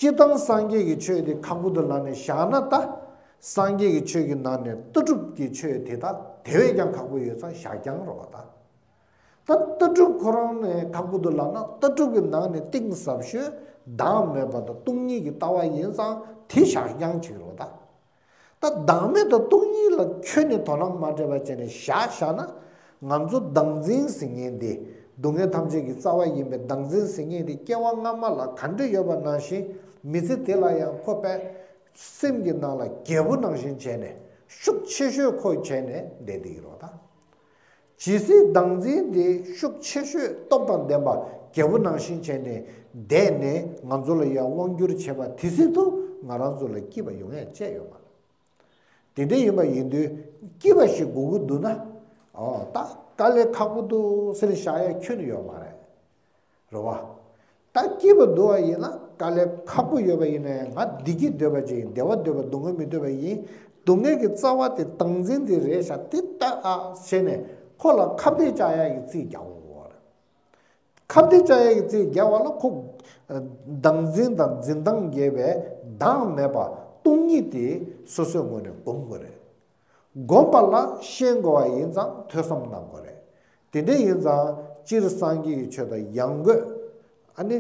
སྤྱིར་བཏང་སངས་རྒྱས་ཀྱི་ཆོས་དེ་ཁག་པོ་འདུག་ལབ་ནས་བཞག་ན། ད་སངས་རྒྱས་ཀྱི་ཆོས་ཀྱི་ནང་ནས་ལྟ་གྲུབ་ཀྱི་ཆོས་དེ་ད་དེ་བས་ཀྱང་ཁག་པོ་ཡོད་ཙང་བཞག་རྐྱང་རེད་བ། ད་ད་ལྟ་གྲུབ་ཁོ་རང་ནས་ཁག་པོ་འདུག་ལབ་ན། ལྟ་གྲུབ་ཀྱི་ནང་ནས་གཏིང་ཟབ་ཤོས་བདག་མེད་པ་དང་སྟོང་ཉིད་ཀྱི་ལྟ་བ་ཡིན་ཙང་དེ་བཞག་རྐྱང་ཅིག་རེད་བ། ད་ད་བདག་མེད་དང་སྟོང་ཉིད་ལ་ཁྱོན་ནས་དོ་སྣང་མ་སྤྲད་པ་བྱས་ནས་བཞག་བཞག་ན། ང་ཚོ་བདག་འཛིན་ཟེར་མཁན་དེ། སྡུག་བསྔལ་ཐམས་ཅད་ཀྱི་རྩ་བ་ཡིན་པའི་བདག་འཛིན་ཟེར་མཁན་དེ་སྐྱེ་བ་སྔ་མ་ལ་ག་འདྲ་ཡོད་པ་ནང་བཞིན། མི་ཚེ་དེ་ལ་ཡང་ཁོ་པས་སེམས་ཀྱི་ནང་ལ་རྒྱལ་པོ་ནང་བཞིན་བྱས་ནས་ཤུགས་ཆེ་ཤོས་ཁོ་བྱས་ནས་བསྡད་བསྡད་ཀྱི་རེད་བ། ད་ཇི་སྲིད་བདག་འཛིན་དེ་ཤུགས་ཆེ་ཤོས་སྟོབས་དང་ལྡན་པ་རྒྱལ་པོ་ནང་བཞིན་བྱས་ནས་བསྡད་ནས་ང་ཚོ་ལ་ཡང་དབང་བསྒྱུར་བྱེད་པ་དེ་སྲིད་དུ་ང་རང་ཚོ་ལ་སྐྱིད་པ་ཡོང་ཡ་ཅི་ཡོད་མ་རེད། དེ་འདྲ་ཡིན་པ་ཡིན་དུས་སྐྱིད་པ་ཞིག་དགོས་ཀྱི་འདུག་ན། ཨོ་ད་དཀའ་ལས་ཁག་པོ་འདུག་ཟེར་བཞག་ཡ་ཁྱོན་ནས་ཡོད་མ་རེད། རེད་བ། ད་སྐྱིད་པ་འདུག་པ་ཡིན་ན། དཀའ་ལས་ཁག་པོ་ཡོད་པ་ཡིན་ན་ཡང་ང་བདེ་སྐྱིད་འདོད་པ་ཅིག་ཡིན། བདེ་བ་འདོད་པ། སྡུག་བསྔལ་མི་འདོད་པ་ཡིན། སྡུག་བསྔལ་གྱི་རྩ་བ་དེ་བདག་འཛིན་དེ་རེད་ཤག་དེ་ལྟ་ཨ་བྱས་ནས་ཁོ་ལ་ཁ་གཏད་བཅག་ཡག་གི་རྩིས་རྒྱག་དགོས་རེད། ཁ་གཏད་བཅག་ཡག་གི་རྩིས་རྒྱག་པ་ལ་ཁོ་བདག་འཛིན་དང་འཛིན་སྟངས་འགལ་བའི་བདག་མེད་པ་སྟོང་ཉིད་དེ་སོ་སོའི་ངོས་ནས་སྒོམ་དགོས་རེད། སྒོམ་པ་ལ་ཤེས་དགོས་པ་ཡིན་ཙང་ཐོས་བསམ་གནང་དགོས་རེད། དེ་འདྲ་ཡིན་ཙང་སྤྱིར་སངས་རྒྱས་ཀྱི་ཆོས་དང་ཡང་སྒོས། ཨ་ནི་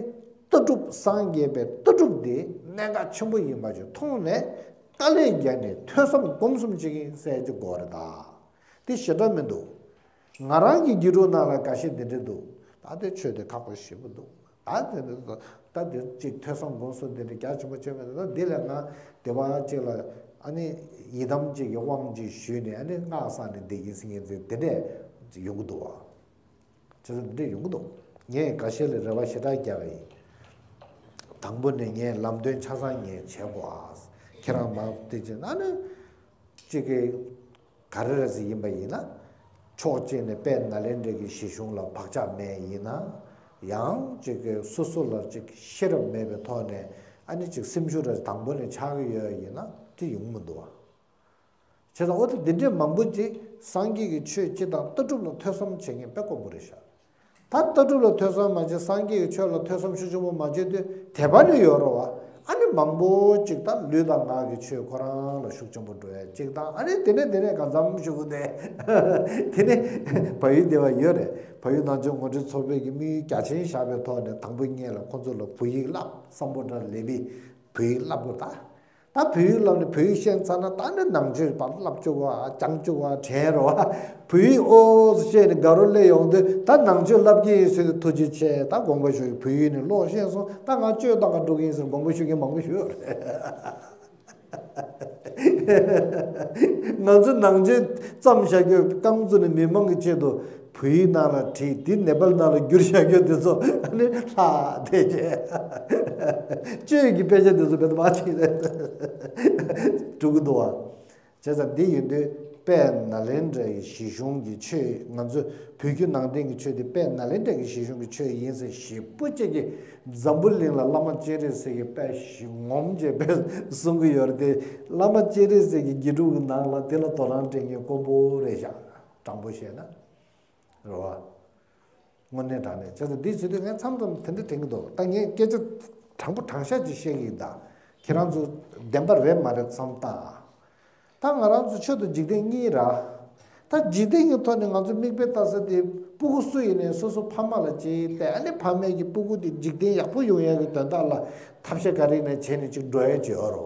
ལྟ་གྲུབ་སངས་རྒྱས་པའི་ལྟ་གྲུབ་དེ་གནད་འགག་ཆེན་པོ་ཡིན་པ་ཅིག་མཐོང་ནས་དཀའ་ལས་བརྒྱབ་ནས་ཐོས་བསམ་སྒོམ་གསུམ་བྱེད་ཀྱི་ཟེར་གྱི་དགོས་རེད་ད། དེ་ཞེ་དྲག་མི་འདུག་ང་རང་གི་དགེ་ཕྲུག་ནང་ལ་འགའ་ཤས་དེ་འདྲ་འདུག་ད་དེ་ཆོས་དེ་ཁག་པོ་ཞེ་པོ་འདུག་ད་དེ་འདྲ་འདུག་ད་དེ་གཅིག་ཐོས་བསམ་སྒོམ་གསུམ་དེ་འདྲ་རྒྱ་ཆེན་པོ་བྱས་མེད། ད་འདི་ལས་ང་དེ་བ་གཅིག་ལ་ཨ་ནི་ཡི་དམ་གཅིག་གི་དབང་གཅིག་ཞུས་ནས་ཨ་ནི་སྔགས་བསགས་ནས་བསྡད་ཀྱིན་ཟེར་མཁན་ཚོ་དེ་འདྲས་ཡོང་གི་འདུག་བ། བྱས་ཙང་འདི་འདྲས་ཡོང་གི་འདུག་ངས་འགའ་ཤས་ལ་རེ་བ་ཞེ་དྲག་རྒྱག་གི་ཡིན། དང་པོ་ནས་ངས་ལམ་སྟོན་ཆ་ཚང་ངས་བྱེད་དགོས་ཨ། ཁྱེད་རང་མ་བལྟས་ཅིག་ཨ་ནི་གཅིག་གི་ག་རེ་རེད་ཟེར་ཡིན་པ་ཡིན་ན། ཕྱོགས་གཅིག་ནས་དཔལ་ནཱ་ལེནྡྲ་གི་གཞི་གཞུང་ལ་བག་ཆགས་མེད་ཡིན་ན། ཡང་གཅིག་གི་སོ་སོ་ལ་གཅིག་ཤེས་རབ་མེད་པའི་ཐོག་ནས་ཨ་ནི་གཅིག་སེམས་ཤུགས་རེ་དང་པོ་ནས་ཆག་གི་ཡོད་ཡིན་ན་དེ་ཡོང་མི་འདུག་བ། བྱས་ཙང་འོ་ད་འདི་འདྲའི་མང་པོ་ཅིག་སངས་རྒྱས་ཀྱི་ཆོས་སྤྱི་དང་ལྟ་གྲུབ་ལ་ཐོས་བསམ་བྱེད་མཁན་དཔེ་དཀོན་པོ་རེད་ཤག་ད་ལྟ་གྲུབ་ལ་ཐོས་བསམ་མ་བྱས། སངས་རྒྱས་ཀྱི་ཆོས་ལ་ཐོས་བསམ་ཤུགས་ཆེན་པོ་མ་བྱས་དུས་དད་པ་ནི་ཡོད་རེད་བ། ཨ་ནི་མང་པོ་ཅིག་ད་ལུས་དང་ངག་གི་ཆོས་ཁོ་རང་ལ་ཤུགས་ཆེན་པོ་འགྲོ་ཡ་ཅིག་དང་། ཨ་ནི་དེ་ནས་དེ་ནས་གང་འཚམ་ཞུ་གི་དེ་དེ་ནས་བལ་ཡུལ་བསྡད་པ་ཡོད་རེད། བལ་ཡུལ་ནང་ཆོས་ངོ་སྤྲོད་ཚོགས་པའི་གི་དམིགས་ཡུལ་རྒྱ་ཆེན་བཞག་པའི་ཐོག་ནས་དང་པོ་ཉིད་ལ་ཁོ་ཚོ་ལ་བོད་ཡིག་བསླབ། སམ་བྷོ་ཊ་ལེ་པི་བོད་ཡིག་བསླབ་དགོས། ད་ད་བོད་ཡིག་བསླབ་ནས་བོད་ཡིག་ཤེས་ཚར་ན་ད་ནི་ནང་ཆོས་པ་བསླབ་བཅུག་པ། སྦྱང་བཅུག་པ་དྲན་རོ། བོད་ཡིག་ཨོ་ཟེར་བཤད་ནས་དགའ་རོ་སླེབས་ཡོང་དུས་ད་ནང་ཆོས་བསླབ་ཀྱི་ཡིན་ཟེར་དུས་ཐུགས་རྗེ་ཆེ། ད་དགོངས་པ་ཞུ། བོད་ཡིག་ནི་ཀློག་ཤེས་སོང་། ད་ང་བཅོས་གཏོང་ག་འགྲོ་གི་ཡིན་ཟེར་དགོངས་པ་ཞུ་མཁན་མང་པོ་ཞིག་ཡོད་རེད། ང་ཚོ་ནང་ཆོས་བརྩམས་བཞག་རྒྱུ། རྐང་བཙུགས་ནས་མི་མང་གི་ཆེད་དུ་བོད་ཡིག་ནང་ལ་བྲིས། དེ་ནེ་པཱལ་ནང་ལ་བསྒྱུར་བཞག་རྒྱུ་དེ་ཚོ་ཨ་ནི་ལྷག་བསྡད་བྱས། ཆོས་ཀྱི་དཔེ་ཆ་དེ་ཚོ་བེད་མ་ཆེ་ནས་འགྲོ་གི་འདུག་བ། བྱས་ཙང་འདི་ཡིན་དུས་དཔལ་ནཱ་ལེནྡྲ་ཡི་གཞི་གཞུང་གི་ཆོས། ང་ཚོ་བོད་བརྒྱུད་ནང་བསྟན་གྱི་ཆོས་དེ་དཔལ་ནཱ་ལེནྡྲ་གི་གཞི་གཞུང་གི་ཆོས་ཡིན་ཟེར་ཞེ་པོ་ཅིག་གིས། འཛམ་བུ་གླིང་ལ་བླ་མ་སྤྱན་རས་གཟིགས་ཀྱི་དཔེ་ཞིག་ངོམ་བྱས་པས་གསུང་གི་ཡོད་རེད་དེ། བླ་མ་སྤྱན་རས་གཟིགས་ཀྱི་དགེ་ཕྲུག་གི་ནང་ལ་དེ་ལ་དོ་སྣང་སྤྲད་མཁན་དཀོན་པོ་རེད་ཤག། དྲང་པོ་བཤད་ན། རེད་བ། དངོས་གནས་དྲང་གནས། བྱས་ཙང་འདི་བྱེད་དུས་ངས་མཚམས་མཚམས་དེ་འདྲ་དྲན་གྱི་འདུག། ད་ངས་སྐད་ཆ་དྲང་པོ་དྲང་བཞག་ཅིག་བཤད་ཀྱི་ཡིན། ད་ཁྱེད་རང་ཚོ་བདེན་པ་རེད་མ་རེད་བསམ་སྟངས། ད་ང་རང་ཚོ་ཆོས་དང་འཇིག་རྟེན་གཉིས་ར། ད་འཇིག་རྟེན་གྱི་ཐོག་ནས་ང་ཚོ་མིག་དཔེ་ལྟ་ས་དེ་སྤུ་གུ་སུ་ཡིན་ནའི་སོ་སོ་ཕ་མ་ལ་གཅིག་བལྟས། ཨ་ནི་ཕ་མས་ཀྱི་སྤུ་གུ་དེ་འཇིག་རྟེན་ཡག་པོ་ཡོང་ཡག་གི་དོན་དག་ལ་ཐབས་ཤེས་ག་རེ་ནས་བྱས་ནས་ཅིག་འགྲོ་ཡག་ཅིག་ཡོད་རེད་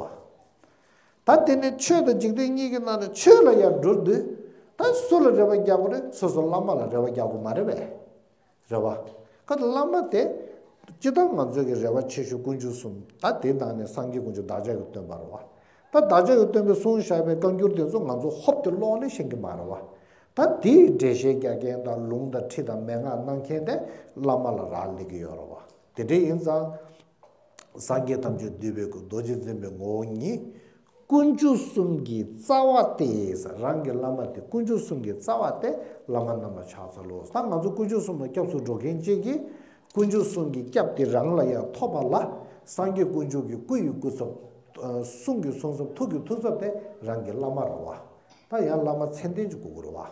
བ། ད་དེ་ནས་ཆོས་དང་འཇིག་རྟེན་གཉིས་ཀྱི་ནང་ནས་ཆོས་ལ་ཡར་འགྲོ་དུས། ད་སུ་ལ་རེ་བ་རྒྱག་དགོས་རེད། སོ་སོ་བླ་མ་ལ་རེ་བ་རྒྱག་དགོས་མ་རེད་པས། རེད་བ། ཁ་ཏ་བླ་མ་དེ་སྤྱིར་བཏང་ང་ཚོའི་གི་རེ་བ་ཆེ་ཤོས་དཀོན་མཆོག་གསུམ། ད་དེའི་ནང་ནས་སངས་རྒྱས་དཀོན་མཆོག་བདག་ཅག་གི་སྟོན་པ་རེད་བ། ད་བདག་ཅག་གི་སྟོན་པས་གསུངས་བཞག་པའི་བཀའ་འགྱུར་དེ་ཚོ་ང་ཚོ་ཧོབ་སྟེ་ཀློག་ནས་ཤེས་ཀྱི་མ་རེད་བ། ད་དེའི་འགྲེལ་བཤད་རྒྱག་མཁན་དང་ལུང་དང་ཁྲིད་དང་མན་ངག་གནང་མཁན་དེ་བླ་མ་ལ་རག་ལས་ཀྱི་ཡོད་རེད་བ། དེ་འདྲ་ཡིན་ཙང་། སངས་རྒྱས་ཐམས་ཅད་འདུས་པའི་སྐུ། རྡོ་རྗེ་འཛིན་པའི་ངོ་བོ་ཉིད། དཀོན་མཆོག་གསུམ་གྱི་རྩ་བ་སྟེ། རང་གི་བླ་མ་དེ་དཀོན་མཆོག་གསུམ་གྱི་རྩ་བ་སྟེ་བླ་མ་རྣམས་ལ་ཕྱག་འཚལ་ལོ། ད་ང་ཚོ་དཀོན་མཆོག་གསུམ་ལ་སྐྱབས་སུ་འགྲོ་མཁན་གཅིག་གིས་དཀོན་མཆོག་གསུམ་གྱི་སྐྱབས་དེ་རང་ལ་ཡང་ཐོབ་པ་ལ། སངས་རྒྱས་དཀོན་མཆོག་གི་སྐུ་ཡི་སྐུ་ཚབ། གསུང་གི་གསུང་ཚབ། ཐུགས་ཀྱི་ཐུགས་ཚབ་དེ་རང་གི་བླ་མ་རེད་བ། ད་ཡང་བླ་མ་མཚན་ལྡན་གྱི་སྐུ་གུ་རེད་བ།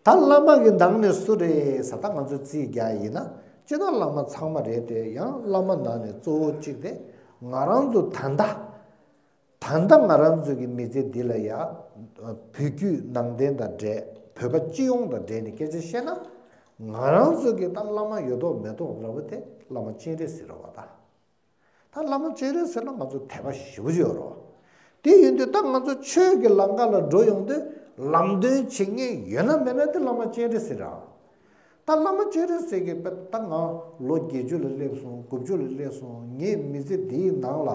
ད་བླ་མ་གི་ནང་ནས་སུ་རེད་ཟེར། ད་ང་ཚོ་རྩིས་རྒྱག་ཡིན་ན་སྤྱིར་བཏང་བླ་མ་ཚང་མ་རེད་དེ། ཡང་བླ་མ་ནང་ནས་གཙོ་བོ་གཅིག་དེ་ང་རང་ཚོ་ད་ལྟ། ད་ལྟ་ང་རང་ཚོ་གི་མི་ཚེ་འདི་ལ་ཡ། བོད་བརྒྱུད་ནང་བསྟན་དང་འབྲེལ། བོད་པ་སྤྱི་ཡོངས་དང་འབྲེལ་ནས་སྐད་ཆ་བཤད་ན། ང་རང་ཚོ་གི་ད་བླ་མ་ཡོད་མདོག་མེད་མདོག་ར་བ་དེ་བླ་མ་སྤྱན་རས་གཟིགས་རེད་བ་ད། ད་བླ་མ་སྤྱན་རས་གཟིགས་ལ་ང་ཚོ་དད་པ་ཞེ་པོ་ཅིག་ཡོད་རེད། དེ་ཡིན་དུས་ད་ང་ཚོ་ཆོས་ཀྱི་ལམ་ཁ་ལ་འགྲོ་ཡོང་དུས་ལམ་སྟོན་བྱེད་མཁན་ཡོད་ན་མེད་ན་དེ་བླ་མ་སྤྱན་རས་གཟིགས་རེད། ད་བླ་མ་སྤྱན་རས་གཟིགས་ཀྱི་དཔེ། ད་ང་ལོ་བརྒྱད་ཅུ་ལ་སླེབས་སོང་། དགུ་བཅུ་ལ་སླེབས་སོང་། ངའི་མི་ཚེ་འདིའི་ནང་ལ་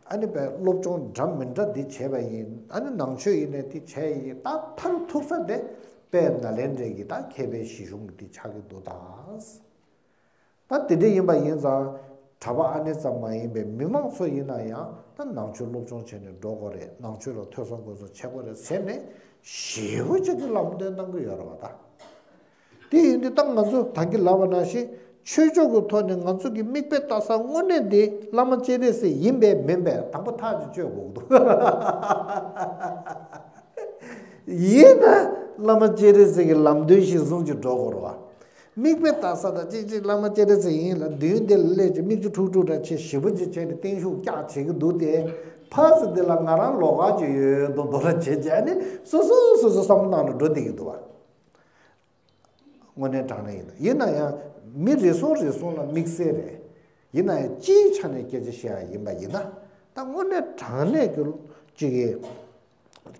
ཨ་ནི་དཔེ་སློབ་སྦྱོང་འདྲ་མི་འདྲ་འདི་བྱས་པ་ཡིན། ཨ་ནི་ནང་ཆོས་ཡིན་ནའི་དེ་བྱས་ཡིན། ད་མཐར་ཐུག་ས་དེ་དཔལ་ནཱ་ལེནྡྲའི་གི་ད་མཁས་པའི་གཞི་གཞུང་གི་དེ་ཆགས་ཀྱི་འདུག་ད། ད་དེ་འདྲ་ཡིན་པ་ཡིན་ཙང་། གྲྭ་པ་ཨ་ནེ་ཙམ་མ་ཡིན་པའི་མི་མང་ཚོ་ཡིན་ན་ཡང་ད་ནང་ཆོས་སློབ་སྦྱོང་བྱས་ནས་འགྲོ་དགོས་རེད། ནང་ཆོས་ལ་ཐོས་བསམ་སྒོམ་གསུམ་བྱེད་དགོས་རེད་ཟེར་ནས་ཞེ་པོ་ཅིག་གི་ལམ་སྟོན་གནང་གི་ཡོད་རེད་བ་ད། དེ་ཡིན་དུས་ད་ང་ཚོ་ད་གིན་ལབ་པ་ནང་བཞིན་ཆོས་ཕྱོགས་ཀྱི་ཐོག་ནས་ང་ཚོ་གི་མིག་དཔེ་ལྟ་ས་དངོས་གནས་དེ་བླ་མ་སྤྱན་རས་གཟིགས་ཡིན་པས་མིན་པས་དང་པོ་ཐག་ཅིག་གཅོད་དགོས་ཀྱི་འདུག། ཡིན་ན་བླ་མ་སྤྱན་རས་གཟིགས་ཀྱི་ལམ་སྟོན་གཞིར་བཟུང་གིས་འགྲོ་དགོས་རེད་བ། མིག་དཔེ་ལྟ་ས་དང་གཅིག་གཅིག་བླ་མ་སྤྱན་རས་གཟིགས་ཡིན་ལ། མདུན་དེ་ལ་སླེབས་ཀྱི་མིག་ཆུ་ཁྲུག་ཁྲུག་འདྲ་བྱེད་ཞེ་པོ་ཅིག་བྱས་ནས་བརྟན་བཞུགས་བཀྱག་བྱེད་ཀྱི་འདུག་སྟེ། ཕར་ཚུར་འདི་ལ་ང་རང་ལོགས་ཀ་ཅིག་ཡོད་མདོག་མདོག་འདྲ་བྱེད་བྱས་ནས་སོ་སོ་སོ་སོ་བསམ་བློ་བཏང་ནས་འགྲོ་བསྡད་ཀྱི་འདུག་བ། དངོས་གནས་དྲང་གནས་ཡིན། ཡིན་ན་ཡང་མི་རེ་ཟུང་རེ་ཟུང་ལ་དམིགས་བསལ་རེད། ཡིན་ན་ཡང་སྤྱིའི་ཆ་ནས་སྐད་ཆ་བཤད་ཡ་ཡིན་པ་ཡིན་ན། ད་དངོས་གནས་དྲང་གནས་ཀྱི་གཅིག་གི་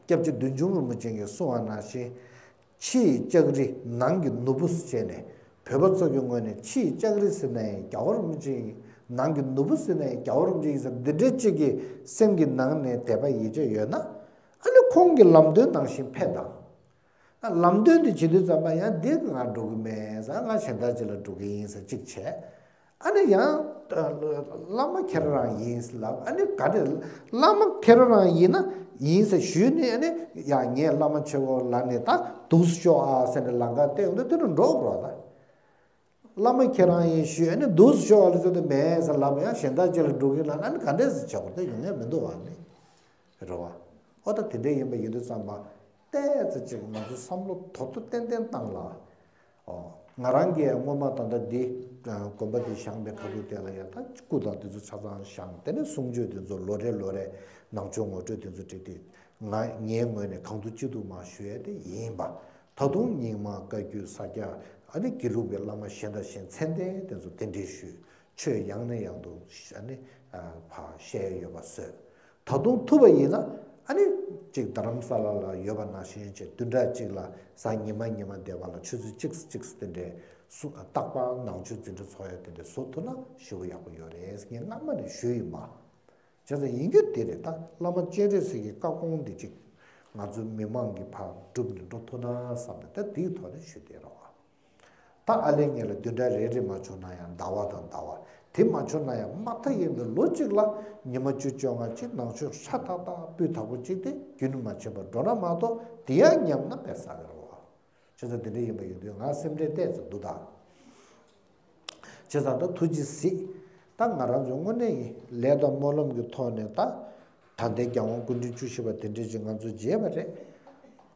སྐྱབས་རྗེ་བདུད་འཇོམས་རིན་པོ་ཆེ་གིས་གསུངས་པ་ནང་བཞིན། ཕྱི་ཡི་ལྕགས་རི་ནང་གི་ནོར་བུ་ཟེར་ནས། བོད་པ་ཚོ་གི་ངོས་ནས་ཕྱི་ཡི་ལྕགས་རི་ཟེར་ན་ཡང་རྒྱལ་བ་རིན་པོ་ཆེ་ཡིན། ནང་གི་ནོར་བུ་ཟེར་ན་ཡང་རྒྱལ་བ་རིན་པོ་ཆེ་ཡིན་ཟེར། འདི་འདྲའི་གཅིག་གི་སེམས་ཀྱི་ནང་ནས་དད་པ་ཡིད་ཆེས་ཡོད་ན། ཨ་ནི་ཁོང་གི་ལམ་སྟོན་ནང་བཞིན་ཕེབས་དང་། ལམ་སྟོན་དེ་བྱེད་དུས་ཙམ་པ་ཡང་འདི་ང་འགྲོ་གི་མེད་ཟེར། ང་གཞན་དག་ཅིག་ལ་འགྲོ་གི་ཡིན་ཟེར་གཅིག་བྱས། ཨ་ནི་ཡང་བླ་མ་ཁྱེད་རང་རང་ཡིན་ལབ། ཨ་ནི་ག་འདྲ་བླ་མ་ཁྱེད་རང་རང་ཡིན་ན་ཡིན་ཟེར་ཞུས་ནས། ཨ་ནི་ཡང་ངས་བླ་མ་ཆེ་བོ་ལ་ནི་ད་འདུག་སེ་ཤོག་ཨ་ཟེར་ནས་ལམ་ཁ་བསྟན་ཡོང་དུས་དེ་རུ་འགྲོ་དགོས་རེད་ད། བླ་མ་ཁྱེད་རང་ཡིན་ཞུས། ཨ་ནི་འདུག་སེ་ཤོག་ཨ་ལ་ཟེར་དུས་མེད་ཟེར་ལབ། ཡང་གཞན་དག་ཅིག་ལ་འགྲོ་གི་ལབ་ན། ཨ་ནི་ག་འདྲས་ཟེར་བྱེད་དགོས་དེ་ཡོང་ཡ་མི་འདུག་བ་ནི། རེད་བ། ཨོ་ད་དེ་འདྲས་ཡིན་པ་ཡིན་དུས་ཙམ་པ་ཏོག་ཙམ་ཅིག་ང་ཚོ་བསམ་བློ་དོ་དོ་ཏན་ཏན་བཏང་ལ། ཨོ། ང་རང་གིས་སྔོན་མ་ད་ལྟ་འདི་དགོན་པ་འདི་བཞེངས་པའི་ཁ་ཐུག་དེ་ལ་ཡང་ད་སྐུ་དང་དེ་ཚོ་ཆ་ཚང་བཞེངས། དེ་ནས་གསུང་ཆོས་དེ་ཚོ་ལོ་རེ་ལོ་རེ་ནང་ཆོས་ངོ་སྤྲོད་དེ་ཚོ་བྲིས་ཏེ། ང་ངའི་ངོས་ནས་གང་ཐུབ་ཅི་ཐུབ་མར་ཞུ་ཡ་དེ་ཡིན་པ། ད་དུང་རྙིང་མ་བཀའ་བརྒྱུད་ས་སྐྱ། ཨ་ནི་དགེ་ལུགས་པའི་བླ་མ་གཞན་དང་གཞན་མཚན་ལྡན་དེ་ཚོ་གདན་འདྲེན་ཞུས། ཆོས་ཡང་ནས་ཡང་དུ་ཨ་ནི་ཕར་བཤད་ཡ་ཡོད་པ་བཟོས། ད་དུང་ཐུབ་པ་ཡིན་ན་ཨ་ནི་གཅིག་རྡ་རམ་ས་ལ་ལ་ཡོད་པ་ནང་བཞིན་བྱས། བདུན་ཕྲག་གཅིག་ལ་གཟའ་ཉི་མ་ཉི་མ་བསྡད་པ་ལ་ཆུ་ཚོད་གཅིག་གཅིག་དེ་འདྲའི་སུ་རྟག་པར་ནང་ཆོས་འཛིན་གྲྭ་ཚོགས་ཡ་དེ་འདྲ་བཟོ་ཐུབ་ན་ཞེ་པོ་ཡག་པོ་ཡོད་རེད། ངས་སྔ་མ་ནས་ཞུས་ཡིན་པ། བྱས་ཙང་ཡིན་རྒྱུ་དེ་རེད། ད་བླ་མ་སྤྱན་རས་གཟིགས་ཀྱི་བཀའ་དགོངས་འདི་ཅིག་ང་ཚོའི་མི་མང་གིས་ཕར་བསྒྲུབས་ནས་འགྲོ་ཐུབ་ན་བསམ་ནས་ད་དེའི་ཐོག་ནས་ཞུས་བསྡད་རོགས། ད་ཨ་ལས་ངེད་ལ་བདུན་ཕྲག་རེ་རེ་མ་བྱུང་ན་ཡང་ཟླ་བ་དང་ཟླ་བ། དེ་མ་བྱུང་ན་ཡང་མ་མཐའ་ཡས་པའི་ལོ་གཅིག་ལ་ཉི་མ་བཅུ་བཅོ་ལྔ་གཅིག་ནང་ཆོས་ཧྲ་ཏག་ཏག་སྤུས་དག་པོ་གཅིག་དེ་རྒྱུན་མ་ཆད་པར་འགྲོ་ན་མ་གཏོགས་དེ་ཡང་ཉམས་ན་དཔེ་བསགས་ཀྱི་རེད་བ། བྱས་ཙང་དེ་འདྲ་ཡིན་པ་ཡིན་དུས་ང་སེམས་ཁྲལ་ཏོག་ཙམ་འདུག་ད། བྱས་ཙང་ད་ཐུགས་རྗེ་གཟིགས། ད་ང་རང་ཚོའི་དངོས་གནས་ཡིན་ལས་དང་སྨོན་ལམ་གྱི་ཐོག་ནས་ད། ད་ལྟའི་རྒྱལ་དབང་སྐུ་ཕྲེང་བཅུ་བཞི་པ་དེ་འདྲས་ཅིག་ང་ཚོས་མཇལ་བ་རེད།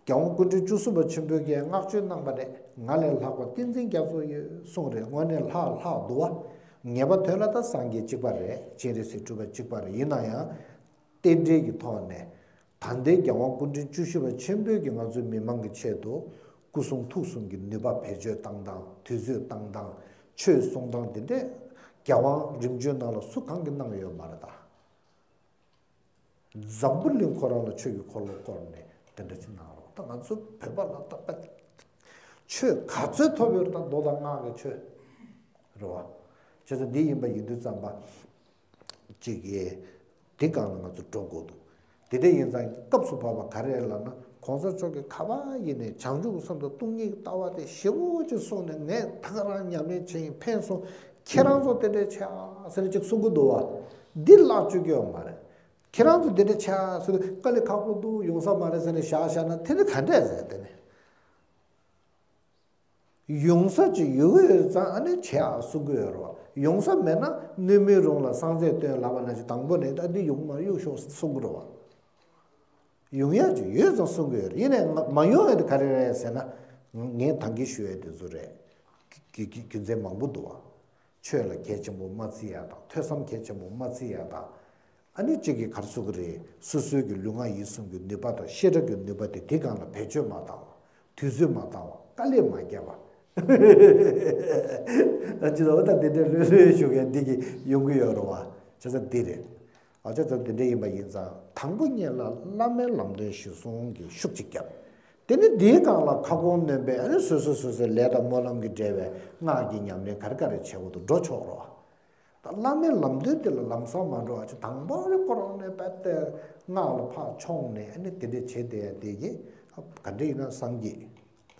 རྒྱལ་དབང་སྐུ་ཕྲེང་བཅུ་གསུམ་པ་ཆེན་པོས་ཀྱང་བསྔགས་བརྗོད་གནང་བ་རེད། ང་ལས་ལྷག་པ་བསྟན་འཛིན་རྒྱ་མཚོ་ཡོད་གསུངས་རེད། དངོས་གནས་ལྷག་ལྷག་འདུག་བ། ངེས་པ་དོན་ལ་ད་སངས་རྒྱས་གཅིག་པ་རེད། སྤྱན་རས་གཟིགས་གྲུབ་པ་གཅིག་པ་རེད། ཡིན་ན་ཡང་། རྟེན་འབྲེལ་གྱི་ཐོག་ནས། ད་ལྟའི་རྒྱལ་དབང་སྐུ་ཕྲེང་བཅུ་བཞི་པ་ཆེན་པོས་ཀྱིས་ང་ཚོའི་མི་མང་གི་ཆེད་དུ་སྐུ་གསུང་ཐུགས་གསུམ་གྱི་ནུས་པ་བེད་སྤྱོད་བཏང་སྟངས། དུས་ཚོད་བཏང་སྟངས། ཆོས་གསུང་སྟངས་དེ་འདྲས་རྒྱལ་དབང་རིམ་བྱོན་ནང་ལ་སུ་གང་གིས་གནང་ཡོད་མ་རེད་ད། འཛམ་བུ་གླིང་ཁོ་རང་ལ་ཆོས་ཀྱི་འཁོར་ལོ་བསྐོར་ནས་དེ་འདྲ་ཅིག་གནང་རོགས། ད་ང་ཚོ་བོད་པ་ལ་ད་ད་ཆོས་ག་ཚོད་ཐོབ་ཡོད་རེད། ད་མདོ་དང་སྔགས་ཀྱི་ཆོས་རེད་བ། བྱས་ཙང་འདི་ཡིན་པ་ཡིན་དུས་ཙམ་པ་ཅིག་གིས་འདི་སྒང་ལ་ང་ཚོ་འགྲོ་དགོས་འདུག་དེ་འདྲ་ཡིན་ཙང་སྐབས་སུ་བབ་པ་ག་རེ་རེད་ལབ་ན། གོང་ས་མཆོག་གིས་ག་པར་ཡིན་ནའི་བྱང་ཆུབ་ཀྱི་སེམས་དང་སྟོང་ཉིད་ཀྱི་ལྟ་བ་དེ་ཞེ་པོ་ཅིག་གསུངས་ནས་ངས་ད་ག་རང་ཉམས་ལེན་བྱས་ཡིན། ཕན་སོང་། ཁྱེད་རང་ཚོ་དེ་འདྲ་བྱེད་ཨ་ཟེར་ནས་ཅིག་གསུང་གི་འདུག་བ། འདི་བརླག་བཅུག་གི་ཡོད་མ་རེད། ཁྱེད་རང་ཚོ་འདི་འདྲ་བྱེད་ཨ་ཟེར་དུས་དཀའ་ལས་ཁག་པོ་འདུག་ཡོང་ས་མ་རེད་ཟེར་ནས་བཞག་བཞག་ན་དེ་ནི་ག་འདྲས་ཟེར། དེ་ནི་ཡོང་ས་ཅིག་ཡོད་ཀྱི་ཡོད་ཙང་ཨ་ནི་བྱེད་ཨ་གསུང་གི་ཡོད་རེད་བ། ཡོང་ས་མེད་ན་གནོད་མི་རུང་ལ་སངས་རྒྱས་སྟོན་ལབ་པ་ནང་བཞིན་དང་པོ་ནས་ད་འདི་ཡོང་མ་གཡུག་ཤོག་གསུང་གི་རེད་བ། ཡོང་ཡ་ཅིག་ཡོད་ཙང་གསུང་གི་ཡོད་རེད། ཡིན་ནའི་ང་མ་ཡོང་ཡ་དེ་ག་རེ་རེད་ཟེར་ན། ངས་ད་གིན་ཞུ་ཡ་དེ་ཚོ་རེད། རྒྱུ་རྒྱུ་རྒྱུ་མཚན་མང་པོ་འདུག་བ། ཆོས་ལ་གལ་ཆེན་པོ་མ་བརྩི་ཡ་དང་། ཐོས་བསམ་གལ་ཆེན་པོ་མ་བརྩི་ཡ་དང་། ཨ་ནི་གཅིག་གིས་ག་རེ་ཟེར་གི་རེད། སོ་སོའི་གི་ལུས་ངག་ཡིད་གསུམ་གྱི་ནུས་པ་དང་ཤེས་རབ་ཀྱི་ནུས་པ་དེ་དེ་སྒང་ལ་བེད་སྤྱོད་མ་བཏང་བ། དུས་ཚོད་མ་བཏང་བ། དཀའ་ལས་མ་བརྒྱབ་པ། ཨ་ཅི་ད་འོ་ད་དེ་འདྲའི་ལྷོད་ལྷོད་ཞུ་མཁན་འདི་གི་ཡོང་གི་ཡོད་རེད་བ། བྱས་ཙང་འདི་རེད། ཨ་ཅག་ཙམ་དེ་འདྲ་ཡིན་པ་ཡིན་ཙང་དང་པོ་ཉིད་ལ་བླ་མའི་ལམ་སྟོན་གཞིར་བཟུང་གི་ཤུགས་ཅིག་བརྒྱབ། དེ་ནི་འདིའི་སྒང་ལ་ཁ་སྐོང་སྣོན་པའི་ཨ་ནི་སོ་སོ་སོ་སོའི་ལས་དང་སྨོན་ལམ་གྱི་འབྲེལ་བའི་སྔགས་ཀྱི་ཉམས་ལེན་ག་རེ་ག་རེ་བྱེད་དགོས་འདུག་འགྲོ་ཆོག་རོགས། ད་བླ་མའི་ལམ་སྟོན་དེ་ལ་ལམ་སང་མ་འགྲོ་བ་ཅིག་དང་པོ་རེ་ཁོ་རང་ནས་བལྟས་ཏེ་སྔགས་ལ་ཕར་མཆོངས་ནས་ཨ་ནི་དེ་འདྲ་བྱེད་བསྡད་ཡ་དེ་གི་ག་འདྲ་ཡིན་ན་བསམ་གྱི་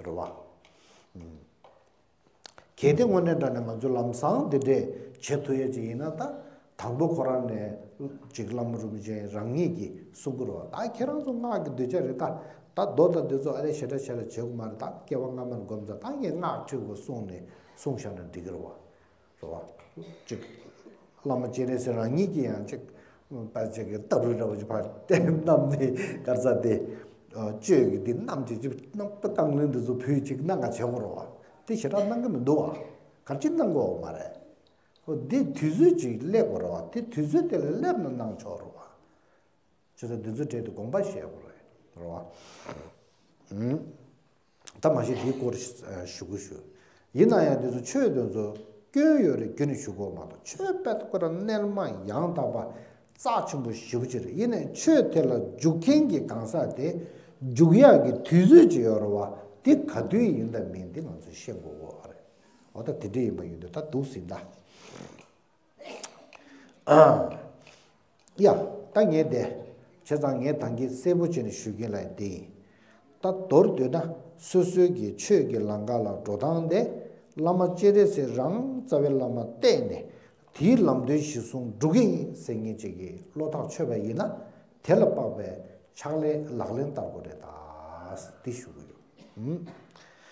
རེད་བ། གལ་ཏེ་དངོས་གནས་དྲང་གནས་ང་ཚོས་ལམ་སང་དེ་འདྲས་བྱེད་ཐུབ་ཡ་ཅིག་ཡིན་ན། ད་དང་པོ་ཁོ་རང་ནས་ཅིག་བླ་མ་རིན་པོ་ཆེ་རང་ཉིད་ཀྱིས་གསུང་གི་རེད་བ། ད་ཁྱེད་རང་ཚོ་སྔགས་ཀྱི་གདུལ་བྱ་རེད། ད་ད་མདོ་དང་འདི་ཚོ་ཨ་ལས་ཞེ་དྲག་ཞེ་དྲག་བྱེད་དགོས་མ་རེད། ད་སྐྱེ་བ་སྔ་མར་སྒོམ་ཙང་ད་ངས་སྔགས་ཁྲིད་དགོས་གསུངས་ནས་གསུངས་བཞག་ན་འགྲིག་གི་རེད་བ། རེད་བ། ཅིག་བླ་མ་སྤྱན་རས་གཟིགས་རང་ཉིད་ཀྱིས་ཡང་ཅིག་པ་ཅིག་གི་སྟབས་རི་འདྲ་བ་ཅིག་ཕར་བསྟན་བསྣམས་ནས་གར་ས་དེ་བཅོས་ཀྱི་འདི་བསྣམས་ཅིག་ཅིག་རྣམ་པ་རྐང་ལེན་འདི་ཚོ་ཕུལ་ཅིག་གནང་ག་བྱེད་དགོས་རེད་བ། དེ་ཞེ་དྲག་གནང་གི་མི་འདུག་བ། ག་རེ་གནང་དགོས་མ་རེད། འོ་འདི་དུས་ཚོད་ཅིག་སླེབས་དགོས་རེད་བ། དེ་དུས་ཚོད་དེ་ལ་སླེབས་ན་གནང་ཆོག་རེད་བ། བྱས་ཙང་འདི་ཚོའི་གྲས་དེ་དགོངས་པ་བཞེས་དགོས་རེད། རེད་བ། ད་མ་གཞི་འདིའི་སྐོར་ཞུ་དགོས་ཞུ། ཡིན་ན་ཡང་འདི་ཚོ་ཆོས་དེ་ཚོ་སྐྱོན་ཡོད་རེད་རྒྱུན་ནས་ཞུ་དགོས་མ་གཏོགས། ཆོས་དཔེ་ཁོ་རང་རྣལ་མ་ཡང་དག་པ་རྩ་ཆེན་པོ་ཞེ་པོ་ཅིག་རེད། ཡིན་ནའི་ཆོས་དེ་ལ་འཇུག་མཁན་གྱི་གང་ཟག་དེ་འཇུག་ཡག་གི་དུས་ཚོད་ཅིག་ཡོད་རེད་བ། དེ་ག་དུས་ཡིན་དང་མིན་དེ་ང་ཚོས་ཤེས་དགོས་ཀྱི་རེད། འོ་ད་དེ་འདྲ་ཡིན་པ་ཡིན་དུས་ད་འདུག་ཟིན་ད། ཡ། ད་ངས་དེ། བྱས་ཙང་ངས་ད་གིན་གསལ་པོ་བྱས་ནས་ཞུ་གིན་ལབ་ཡ་དེ་ཡིན། ད་མདོར་བསྡུས་ན་སོ་སོའི་གི་ཆོས་ཀྱི་ལམ་ཁ་ལ་འགྲོ་སྟངས་དེ་བླ་མ་སྤྱན་རས་གཟིགས་རང་རྩ་བའི་བླ་མ་བསྟེན་ནས་དེའི་ལམ་སྟོན་གཞིར་བཟུང་འགྲོ་གི་ཡིན་ཟེར་མཁན་ཅིག་གི་བློ་ཐག་ཆོད་པ་ཡིན་ན་དེ་ལ་དཔག་པའི་ཕྱག་ལས་ལག་ལེན་བསྟར་དགོས་རེད་ད། འདི་ཞུ་གི་ཡོད།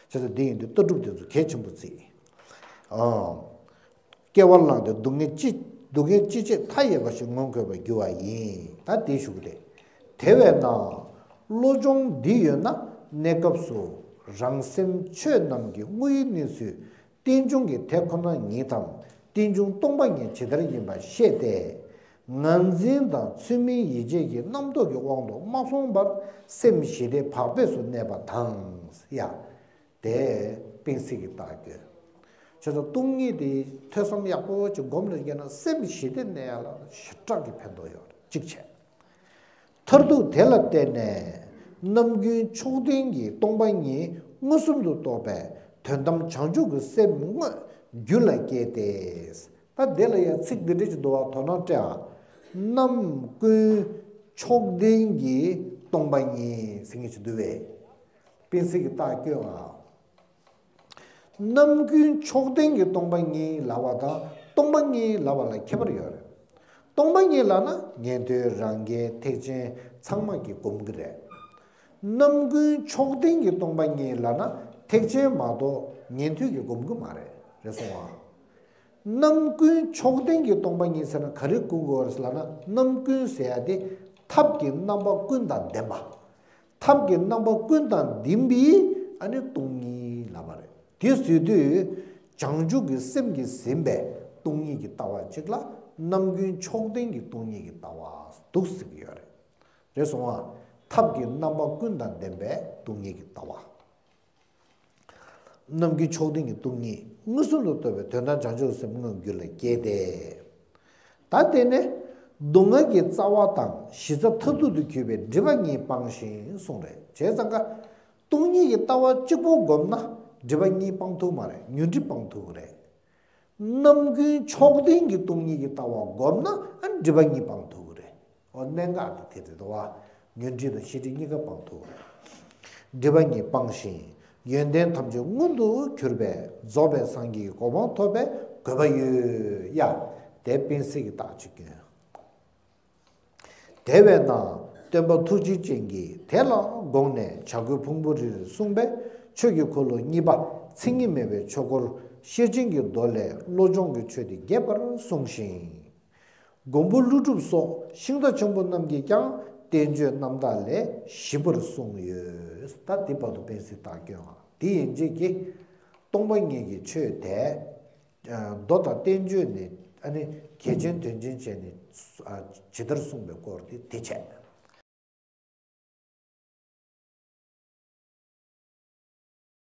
བྱས་ཙང་འདི་ཡིན་དུས་ལྟ་གྲུབ་དེ་ཚོ་གལ་ཆེན་པོ་བརྩི། ཨང་། སྐྱེ་བ་བླངས་ཏེ་སྡུག་བསྔལ་ཅི་སྡུག་བསྔལ་ཅི་བྱེད་མཐའ་ཡས་པ་ཞིག་མངོན་དགོས་པར་འགྱུར་བ་ཡིན། ད་དེ་ཞུ་གི་རེད། དེ་བས་ན། བློ་སྦྱོང་འདི་ཡོད་ན་གནས་སྐབས་སུ་རང་སེམས་ཆོས་རྣམས་ཀྱི་དངོས་ཡུལ་གནས་ཚུལ་རྟེན་འབྱུང་གི་དེ་ཁོ་ན་ཉིད་དམ་རྟེན་འབྱུང་སྟོང་པ་ཉིད་ཇི་ལྟར་ཡིན་པ་ཤེས་ཏེ། ངར་འཛིན་དང་ཚུལ་མིན་ཡིད་བྱེད་ཀྱི་རྣམ་རྟོག་གི་དབང་དུ་མ་སོང་བར་སེམས་ཞི་བདེ་བག་ཕེབས་སུ་གནས་པ་དང་། ཡ། དེ་དཔེ་སྲིད་ཀྱི་རྟགས་ཡོད། བྱས་ཙང་སྟོང་ཉིད་དེ་ཐོས་བསམ་ཡག་པོ་ཅིག་སྒོམ་ལ་བརྒྱབ་ན་སེམས་ཞི་བདེ་གནས་ཡ་ལ་ཞེ་དྲག་གི་ཕན་ཐོགས་ཡོད་རེད། གཅིག་བྱས། མཐར་ཐུག་དེ་ལ་བརྟེན་ནས་རྣམ་ཀུན་མཆོག་ལྡན་གྱི་སྟོང་པ་ཉིད་མངོན་སུམ་དུ་རྟོགས་པའི་དོན་དམ་བྱང་ཆུབ་ཀྱི་སེམས་དངོས་རྒྱུད་ལ་སྐྱེས་ཏེ། ད་དེ་ལ་ཡང་ཚིག་འདི་འདྲ་ཅིག་འདུག་བ། དོ་སྣང་སྤྲད་ཨ། རྣམ་ཀུན་མཆོག་ལྡན་གྱི་སྟོང་པ་ཉིད་ཟེར་མཁན་ཞིག་འདུག་པས། སྤེན་སྲིད་ཀྱི་རྟགས་སྐྱོན་ཨ། རྣམ་ཀུན་མཆོག་ལྡན་གྱི་སྟོང་པ་ཉིད་ལབ་པ་དང་སྟོང་པ་ཉིད་ལབ་པ་ལ་ཁྱད་པར་ཡོད་རེད། སྟོང་པ་ཉིད་ལབ་ན་ཉན་ཐོས་རང་རྒྱལ་ཐེག་ཆེན་ཚང་མ་གིས་སྒོམ་གྱི་རེད། རྣམ་ཀུན་མཆོག་ལྡན་གྱི་སྟོང་པ་ཉིད་ལབ་ན་ཐེག་ཆེན་མ་གཏོགས་ཉན་ཐོས་ཀྱིས་སྒོམ་གྱི་མ་རེད། རེད་སོང་ཨ། རྣམ་ཀུན་མཆོག་ལྡན་གྱི་སྟོང་པ་ཉིད་ཟེར་ན་ག་རེ་གོ་དགོས་རེད་ལབ་ན། རྣམ་ཀུན་ཟེར་ཡ་དེ་ཐབས་ཀྱི་རྣམ་པ་ཀུན་དང་ལྡན་པ། ཐབས་ཀྱི་རྣམ་པ་ཀུན་དང་ལྡན་པའི་ཨ་ནི་སྟོང་ཉིད་ལབ་པ་རེད། དེ་ཟེར་དུས་བྱང་ཆུབ་ཀྱི་སེམས་ཀྱིས་ཟིན་པའི་སྟོང་ཉིད་ཀྱི་ལྟ་བ་གཅིག་ལ་རྣམ་ཀུན་མཆོག་ལྡན་གྱི་སྟོང་ཉིད་ཀྱི་ལྟ་བ་འདུག་ཟེར་གྱི་ཡོད་རེད། རེད་སོང་ཨ། ཐབས་ཀྱི་རྣམ་པ་ཀུན་དང་ལྡན་པའི་སྟོང་ཉིད་ཀྱི་ལྟ་བ། རྣམ་ཀུན་མཆོག་ལྡན་གྱི་སྟོང་ཉིད་མངོན་སུམ་དུ་རྟོགས་པའི་དོན་དམ་བྱང་ཆུབ་སེམས་དངོས་རྒྱུད་ལ་སྐྱེས་ཏེ། ད་དེ་ནས་སྡུག་བསྔལ་གྱི་རྩ་བ་དང་གཞི་རྩ་མཐར་ཐུག་ཏུ་གྱུར་པའི་སྒྲིབ་པ་གཉིས་སྤངས་ཤིང་གསུངས་རེད། བྱས་ཙང་ཀ་སྟོང་ཉིད་ཀྱི་ལྟ་བ་གཅིག་པོ་བསྒོམས་ན་སྒྲིབ་པ་གཉིས་སྤང་ཐུབ་མ་རེད། ཉོན་སྒྲིབ་སྤང་ཐུབ་ཀྱི་རེད། རྣམ་ཀུན་མཆོག་ལྡན་གྱི་སྟོང་ཉིད་ཀྱི་ལྟ་བ་བསྒོམས་ན་ཨ་སྒྲིབ་པ་གཉིས་སྤང་ཐུབ་ཀྱི་རེད། འོ་གནད་འགག་དེ་དེ་རེད་དོ། ཉོན་སྒྲིབ་དང་ཤེས་སྒྲིབ་གཉིས་ཀ་སྤང་ཐུབ་ཀྱི་རེད། སྒྲིབ་པ་གཉིས་སྤངས་ཤིང་ཡོན་ཏན་ཐམས་ཅད་མངོན་དུ་གྱུར་པའི་རྫོགས་པའི་སངས་རྒྱས་ཀྱི་གོ་འཕང་ཐོབ་པའི་དགོས་པ་ཡོད་ཡ། དེ་སྤེན་སྲིད་ཀྱི་རྟགས་ཅིག་སྐྱོན། དེ་བས་ན་སྟོན་པ་ཐུགས་རྗེ་ཅན་གྱིས་དེ་ལ་དགོངས་ནས་བྱ་རྒོད་ཕུང་པོ་རིར་གསུངས་པའི་ཆོས་ཀྱི་འཁོར་ལོ་གཉིས་པ་མཚན་ཉིད་མེད་པའི་ཆོས་འཁོར་ཤེར་ཕྱིན་གྱི་མདོ་ལས་བློ་སྦྱོང་གི་ཆོས་དེ་རྒྱས་པར་གསུངས་ཤིང་། མགོན་པོ་ཀླུ་སྒྲུབ་སོགས་ཤིང་རྟ་ཆེན་པོ་རྣམས་ཀྱིས་ཀྱང་བསྟན་བཅོས་རྣམ་དག་ལས་ཞིབ་པར་གསུངས་ཡོད། ད་འདི་བར་དུ་སྤེན་སྲིད་རྟགས་སྐྱོན་ཨ། དེ་ཡན་ཆད་ཀྱི་སྟོང་པ་ཉིད་ཀྱི་ཆོས་དེ། མདོ་དང་བསྟན་བཅོས་ནས་ཨ་ནི་གལ་ཆེན་དོན་ཆེན་བྱས་ནས་ཇི་ལྟར་གསུངས་པའི་སྐོར་དེ་དེ་བྱས།